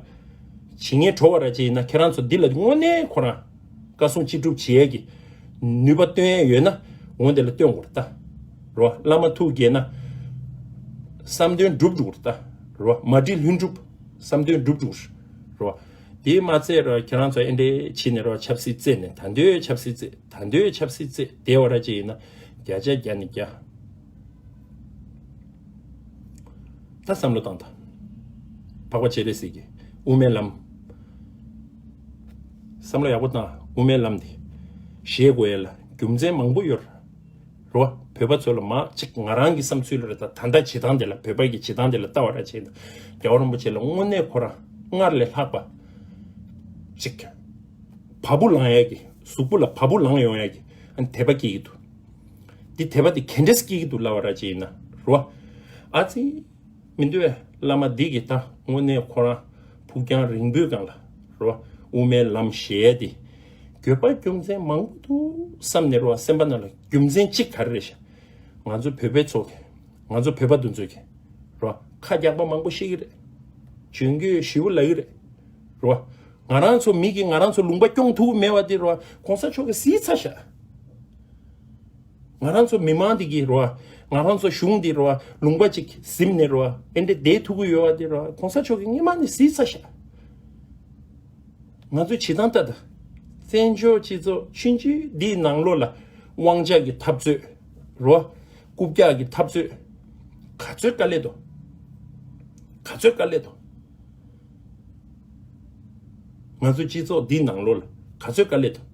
བྱེད་ངན་གྲོ་བ་ར་ཅིག་ཡིན་ན་ཁྱེད་རང་ཚོ་འདི་ལ་དངོས་གནས་ཁོ་རང་བཀའ་གསུང་ཅི་སྒྲུབ་བྱེད་ཡས་ཀྱི་ནུས་པ་བཏོན་ཡས་ཡོད་ན་འོང་དེ་ལ་བཏོན་དགོས་རེད་ད། རོ་བླ་མ་ཐུགས་དགྱེས་ན་བསམ་དོན་འགྲུབ་འགྲོ་གི་རེད་ད། རོ་མ་འགྲིག་ལྷུན་གྲུབ་བསམ་དོན་འགྲུབ་འགྲོ་གི་རེད། རོ་དེ་མ་ཚད་རོ་ཁྱེད་རང་ཚོ་ཨེ་འདྲས་བྱས་ནས་རོ་ཆབ་སྲིད་རྩེད་ནས་ད་འདོད་ཆབ་སྲིད་རྩེད་ད་འདོད་ཆབ་སྲིད་རྩེད་བསྡད་པ་ར་ཅིག་ཡིན་ན་བརྒྱ་ཆ་བརྒྱ་ནས་བརྒྱ། ད་བསམ་བློ་བཏང་དང་། འཕགས་པ་སྤྱན་རས་གཟིགས་ཀྱི་དབུ་མའི་ལམ། བསམ་བློ་ཡག་པོ་བཏང་། དབུ་མའི་ལམ་འདི་བཞེས་དགོས་ཡས་ལ་རྒྱུ་མཚན་མང་པོ་ཡོད་རེད་བ། བོད་པ་ཚོ་ལ་མ་གཅིག་ང་རང་གི་བསམ་ཚུལ་ལ་རེད། ད་ད་ལྟ་བྱེད་སྟངས་དེ་ལ་བོད་པ་གི་བྱེད་སྟངས་དེ་ལ་ལྟ་བ་ར་བྱེད་ན་རྒྱལ་བ་རིན་པོ་ཆེ་ལ་དངོས་གནས་ཁོ་རང་སྔར་ལས་ལྷག་པ་གཅིག་བ་སྤུ་ལངས་ཡས་ཀྱི་གཟུགས་པོ་ལ་བ་སྤུ་ལངས་ཡོང་ཡས་ཀྱི་ཨ་ནི་དད་པ་སྐྱེ་གི་འདུག་འདི་དད་པ་འདི་ག་འདྲས་སྐྱེ་གི་འདུག་ལབ་པ་ར་ཅིག་ཡིན་ན་རོ། ཨ་ཙི། མི་འདུག་བས་བླ་མ་འདི་གི་ད་དངོས་གནས་ཁོ་རང་ཕུགས་རྒྱང་རིང་པོའི་སྒང་ལ་རོ། དབུ་མའི་ལམ་བཞེས་ཏེ། འགྱོད་པ་རྒྱུ་མཚན་མང་པོ་འདུག་བསམ་ནས་རོ་སེམས་པ་ནང་ལ་རྒྱུ་མཚན་གཅིག་ག་རེ་རེད་ཤག་ང་ཚོ་བོད་པའི་ཚོགས་ཀྱི། ང་ཚོ་བོད་པ་འདི་ཚོས་ཀྱི། རོ། ཁ་རྒྱག་པ་མང་པོ་ཤེས་ཀྱི་རེད། འཇོན་གྱི་ཞེ་པོ་ལབ་ཀྱི་རེད། རོ། ང་རང་ཚོ་མི་གིས་ང་རང་ཚོ་ལུང་པ་སྐྱོང་ཐུབ་ཀྱི་མེད་པ་འདི། རོ། གོང་ས་མཆོག་གིས་གཟིགས་ཚར་ཤག་ང་རང་ཚོ་མི་མང་འདི་གིས། རོ། ང་རང་ཚོ་གཞུང་འདི། རོ། ལུང་པ་ཅིག་ཟིན་ནས། རོ། ཨེ་འདྲ་བསྡད་ཐུབ་ཀྱི་ཡོད་པ་འདི། རོ། གོང་ས་མཆོག་གིས་སྔོན་མ་ནས་གཟིགས་ཚར་ཤག་ང་ཚོས་བྱེད་སྟངས་ལྟ་ད། བཙན་བྱོལ་སྤྱི་ཚོགས་ཆུང་ཆུང་འདིའི་ནང་ལོགས་ལ་དབང་ཆ་གི་འཐབ་རྩོད། རོ། རྐུབ་བཀྱག་གི་འཐབ་རྩོད། ག་ཚོད་དཀའ་ལས་འདུག་ག་ཚོད་དཀའ་ལས་འདུག་ང་ཚོའི་སྤྱི་ཚོགས་འདིའི་ནང་ལོགས་ལ་ག་ཚོད་དཀའ་ལས་འདུག་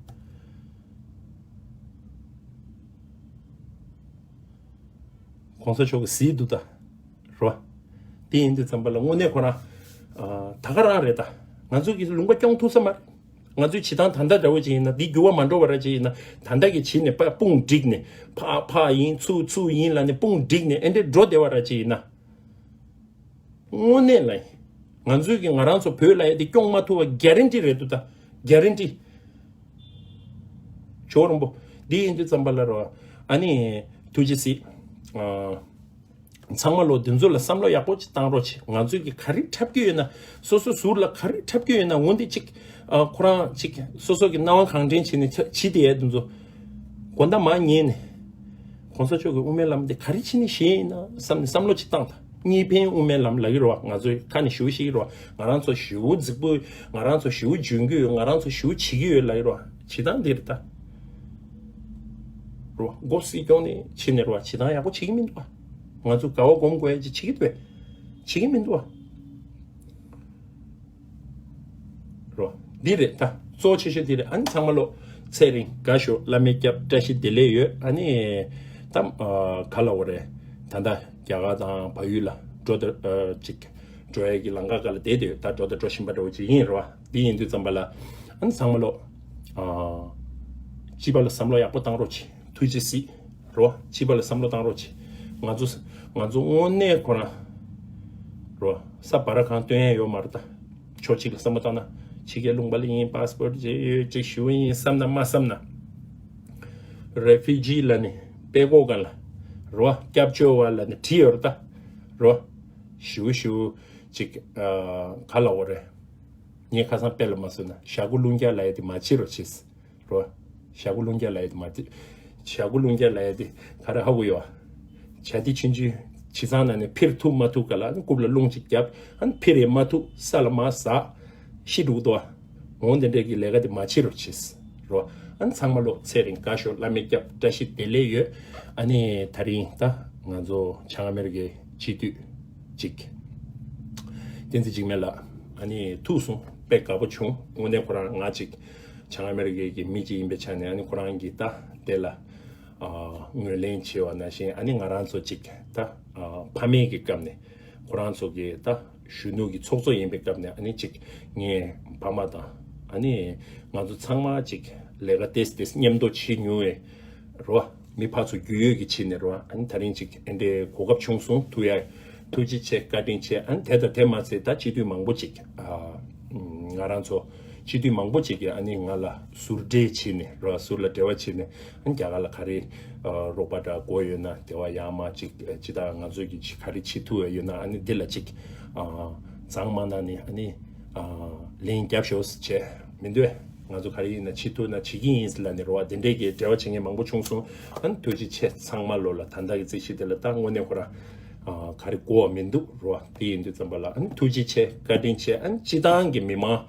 གོང་ས་མཆོག་གིས་གཟིགས་འདུག་ད། རོ། དེ་ཡིན་དུས་ཙམ་པ་ལ་དངོས་གནས་ཁོ་རང་། ཨ། ད་ག་རང་རེད་ད། ང་ཚོ་གིས་ལུང་པ་སྐྱོང་ཐུབ་ས་མ་རེད། ང་ཚོའི་བྱེད་སྟངས་ད་ལྟ་འདྲ་བོ་ཅིག་ཡིན་ན། འདི་འགྱུར་བ་མ་འགྲོ་བ་ར་ཅིག་ཡིན་ན། ད་ལྟ་གི་བྱེད་ནས་ཕར་དཔུང་བསྒྲིགས་ནས། ཕར་ཕར་ཡིན། ཚུར་ཚུར་ཡིན་ལབ་ནས་དཔུང་བསྒྲིགས་ནས་ཨེ་འདྲས་འགྲོ་བསྡད་པ་ར་ཅིག་ཡིན་ན། དངོས་གནས་ལ་ང་ཚོས་ཀྱི་ང་རང་ཚོ་བོད་ལ་ཡ་དེ་སྐྱོང་མ་ཐུབ་པ་གྷ་རན་ཊི་རེད་འདུག་ད། གྷ་རན་ཊི། ཇོ་བོ་རིན་པོ། འདི་ཡིན་དུས་ཙམ་པ་ལ། རོ། ཨ་ནི་ཐུགས་རྗེ་གཟིགས། ཨ། ཚང་མ་ལོ་འདི་ཚོ་ལ་བསམ་བློ་ཡག་པོ་ཅིག་བཏང་རོགས་བྱེད། ང་ཚོས་ཀྱི་ག་རེ་འཁྲབ་ཀྱི་ཡོད་ན། སོ་སོ་ཟུར་ལ་ག་རེ་འཁྲབ་ཀྱི་ཡོད་ན། འོ་འདི་ཅིག་ཨ། ཁོ་རང་ཅིག་སོ་སོ་གི་སྣང་བ་གང་དྲན་བྱས་ནས་བྱེད་བསྡད་ཡ་འདི་ཚོ། དགོང་དག་མར་ཉལ་ནས། གོང་ས་མཆོག་གི་དབུ་མའི་ལམ་འདི་ག་རེ་བྱས་ནས་བཞེངས་ཡིན་ན་བསམ་ནས་བསམ་བློ་ཅིག་བཏང་དང་། གཉིས་ཕན་དབུ་མའི་ལམ་ལབ་ཀྱི་རེད་བ། ང་ཚོའི་ཁ་ནས་ཞེ་པོ་བཤད་ཀྱི་རེད་བ། ང་རང་ཚོ་ཞེ་པོ་རྫིག་པོ་ཡོད། ང་རང་ཚོ་ཞེ་པོ་འཇོན་གྱི་ཡོད། ང་རང་ཚོ་ཞེ་པོ་བྱེད་ཀྱི་ཡོད་ལབ་ཀྱི་རེད་བ། བྱེད་སྟངས་འདི་རེད་ད། རེད་བ། མགོ་སྲིད་སྐྱོང་ནས་ཕྱིན་ནས། རེད་བ། བྱེད་སྟངས་ཡག་པོ་བྱེད་ཀྱི་མི་འདུག་བ། ང་ཚོ་དགའ་བ་སྒོམ་དགོས་ཡ་ཅིག་བྱེད་ཀྱི་འདུག་བས། བྱེད་ཀྱི་མི་འདུག་བ། རོ། འདི་རེད་ད། གཙོ་ཆེ་ཤོས་འདི་རེད། ཨ་ནི་ཚང་མ་ལོ་ཚེ་རིང་དགའ་ཤོག་བླ་མའི་སྐྱབས། བཀྲ་ཤིས་བདེ་ལེགས་ཡོད། ཨ་ནི་ད་ཨ་ག་ལབ་དགོས་རེད། ད་ལྟ་རྒྱ་གར་དང་བལ་ཡུལ་ལ་འགྲོ་ད་ཨ་ཅིག་འགྲོ་ཡས་ཀྱི་ལམ་ཁ་སྒང་ལ་བསྡད་དེ་ཡོད། ད་འགྲོ་ད་འགྲོ་བཞིན་པ་འདྲ་བོ་ཅིག་ཡིན་རེད་བ། འདི་ཡིན་དུས་ཙམ་པ་ལ་ཨ་ནི་ཚང་མ་ལོ་ཨ་སྤྱི་པ་ལ་བསམ་བློ་ཡག་པོ་བཏང་རོགས་བྱེད། ཐུགས་རྗེ་གཟིགས། རོ། སྤྱི་པ་ལ་བསམ་བློ་བཏང་རོགས་བྱེད། ང་ཚོ་ང་ཚོ་དངོས་གནས་ཁོ་རང་། རོ། ས་བ་ར་གང་སྟོན་ཡ་ཡོད་མ་རེད་ད། ཕྱོགས་གཅིག་ལ་བསམ་བློ་བཏང་ན། ཕྱི་རྒྱལ་ལུང་པ་ལ་ཡིན། པ་སི་པོར་ཊི་བྱས་ཡོད་ཅིག་ཞུ་ཡིན་བསམ་ན་མ་བསམ་ན། རེ་ཕུ་ཇི་ལ་ནི་དཔེ་ཀོ་ག་ལ། རོ། སྐྱབས་བཅོལ་བ་ལ་ནི་བྲིས་ཡོད་རེད་ད། རོ། ཞུ་ཞུ་ཅིག་ཨ་ག་ལབ་དགོས་རེད། ངས་ཁ་སང་དཔེ་ལ་མ་བཟོས་ན་ཞྭ་གུ་རླུང་རྒྱག་ལབ་ཡ་དེ་མ་བྱེད་རོགས་བྱེད། རོ། ཞྭ་གུ་རླུང་རྒྱག་ལབ་ཡ་དེ་མ་བྱེད། ཞྭ་གུ་རླུང་རྒྱག་ལབ་ཡ་དེ་ག་རེ་ཧ་གོ་ཡོད་ཨ། བྱ་དེ་ཆུང་ཆུང་བྱི་ཚང་ནང་ནས་འཕུར་ཐུབ་མ་ཐུབ་ག་ལ། ཨ་ནི་རྐུབ་ལ་རླུང་ཅིག་བརྒྱབ། ཨ་ནི་འཕུར་ཡས་མ་ཐུབ། ས་ལ་མར་ཟག་ཤི་འགྲོ་གི་འདུག་ཨ། འོ་དེ་འདྲས་ཀྱི་ལས་ཀ་དེ་མ་བྱེད་རོགས་བྱེད། རོ། ཨ་ནི་ཚང་མ་ལོ་ཚེ་རིང་དགའ་ཤོག་བླ་མའི་སྐྱབས། བཀྲ་ཤིས་བདེ་ལེགས་ཡོད། ཨ་ནི་ད་རིང་ད་ང་ཚོ་བྱང་ཨ་མེ་རི་ཀའི་སྤྱི་འཐུས་ཅིག་བསྟན་འཛིན་འཇིགས་མེད་ལགས་ཨ་ནི་ཐུག་སོང་། དཔེ་དགའ་པོ་བྱུང་། དངོས་གནས་ཁོ་རང་ང་ཅིག་བྱང་ཨ་མེ་རི་ཀའི་གི་མི་ཅིག་ཡིན་པའི་ཆ་ནས། ཨ་ནི་ཁོ་རང་གིས་ད་དེ་ལ་ཨ་ངོས་ལེན་བྱས་པ་ནང་བཞིན། ཨ་ནི་ང་རང་ཚོ་ཅིག་ད་ཨ་ཕ་མེས་ཀྱི་སྐབས་ནས་ཁོ་རང་ཚོ་གི་ད་གཞོན་ནུ་གི་ཚོགས་གཙོ་ཡིན་པའི་སྐབས་ནས། ཨ་ནི་ཅིག་ངའི་ཕ་མ་དང་། ཨ་ནི་ང་ཚོ་ཚང་མ་ཅིག་ལས་ཀ་ཏེས་ཏེས་མཉམ་དུ་བྱེད་མྱོང་བའི་རོ། མི་ཕར་ཚུར་རྒྱུས་ཡོད་ཀྱི་བྱས་ནས་རོ། ཨ་ནི་ད་རིང་ཅིག་ཨེ་འདྲའི་གོ་སྐབས་བྱུང་སོང་། ཐུགས་ཡ་ཐུགས་རྗེ་ཆེ། བཀའ་དྲིན་ཆེ། ཨ་ནི་དེ་དང་དེ་མ་ཚད་ད་སྤྱི་འཐུས་མང་པོ་ཅིག་ཨ་ང་རང་ཚོ་སྤྱི་འཐུས་མང་པོ་ཅིག་གིས་ཨ་ནི་ང་ལ་ཟུར་འབྲེལ་བྱས་ནས་རོ། ཟུར་ལ་འབྲེལ་བ་བྱས་ནས། ཨ་ནི་རྒྱ་གར་ལ་ག་རེ་ཨ་རོགས་པ་འདྲ་དགོས་ཡོད་ན། དེ་བ་ཡར་མར་ཅིག་ཅི་ལྟར་ང་ཚོས་ཀྱི་ཅིག་ག་རེ་བྱེད་ཐུབ་ཡ་ཡོད་ན། ཨ་ནི་འདི་ལ་ཅིག་ཨ་མཛངས་མ་གནང་ནས། ཨ་ནི་ཨ་ལན་རྒྱབ་ཤོག་ཟེར་བྱས་མི་འདུག་ཨེ། ང་ཚོ་ག་རེ་ཡིན་ན་བྱེད་ཐུབ་ན་བྱེད་ཀྱི་ཡིན་ཟེར་ལབ་ནས་རོ། བ་དེ་འདྲས་ཀྱི་འབྲེལ་བ་བྱེད་མཁན་མང་པོ་བྱུང་སོང་། ཨ་ནི་ཐུགས་རྗེ་ཆེ། ཚང་མ་ལོ་ལ་ད་ལྟ་གི་རྩིས་གཞི་དེ་ལ་ད་དངོས་གནས་ཁོ་རང་ཨ་ག་རེ་གོ་བ་མི་འདུག་རོ། དེ་ཡིན་དུས་ཙམ་པ་ལ་ཨ་ནི་ཐུགས་རྗེ་ཆེ། བཀའ་དྲིན་ཆེ། ཨ་ནི་སྤྱི་བཏང་གི་མི་མང་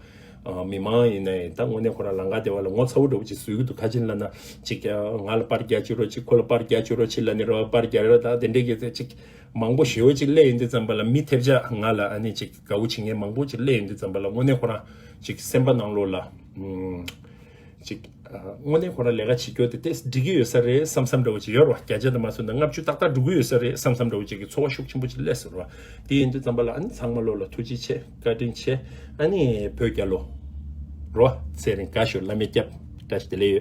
ཨ་མི་མང་ཡིན་ན་ཡང་ད་དངོས་གནས་ཁོ་རང་ལམ་ཁ་དེ་བ་ལ་ངོ་ཚ་བོ་འདྲ་བོ་ཅིག་བཟོ་གི་འདུག་ག་ཅི་ལབ་ན་ཅིག་ང་ལ་པར་རྒྱག་བཅུག་རོགས་གྱིས། ཁོ་ལ་པར་རྒྱག་བཅུག་རོགས་གྱིས་ལབ་ནས་རོ། པར་རྒྱག་རོགས། ད་དེ་འདྲས་ཀྱི་ཅིག་མང་པོ་ཞེ་པོ་ཅིག་སླེབས་ཡོང་དུས་ཙམ་པ་ལ་མི་ཐེབས་ཆག་ང་ལ་ཨ་ནི་ཅིག་དགའ་བོ་བྱེད་མཁན་མང་པོ་ཅིག་སླེབས་ཡོང་དུས་ཙམ་པ་ལ་དངོས་གནས་ཁོ་རང་ཅིག་སེམས་པ་ནང་ལོགས་ལ་ཨུམ་ཅིག་ཨ་དངོས་གནས་ཁོ་རང་ལས་ཀ་བྱེད་རྒྱུ་དེ་ཏོག་ཙམ་འགྲིག་གི་ཡོད་ས་རེད་བསམ་བསམ་འདྲ་བོ་ཅིག་ཡོད་རེད་བ། བརྒྱ་ཆ་དུ་མ་སོང་ན་ལྔ་བཅུ་ཏག་ཏག་འགྲོ་གི་ཡོད་ས་རེད་བསམ་བསམ་འདྲ་བོ་ཅིག་གི་ཚོར་བ་ཤུགས་ཆེན་པོ་ཅིག་སླེབས་སོང་རེད་བ། དེ་ཡིན་དུས་ཙམ་པ་ལ་ཨ་ནི་ཚང་མ་ལོ་ལ་ཐུགས་རྗེ་ཆེ། བཀའ་དྲིན་ཆེ། ཨ་ནི་བོད་རྒྱལ་ལོ། རོ། ཚེ་རིང་དགའ་ཤོག་བླ་མའི་སྐྱབས། བཀྲ་ཤིས་བདེ་ལེགས་ཡོད།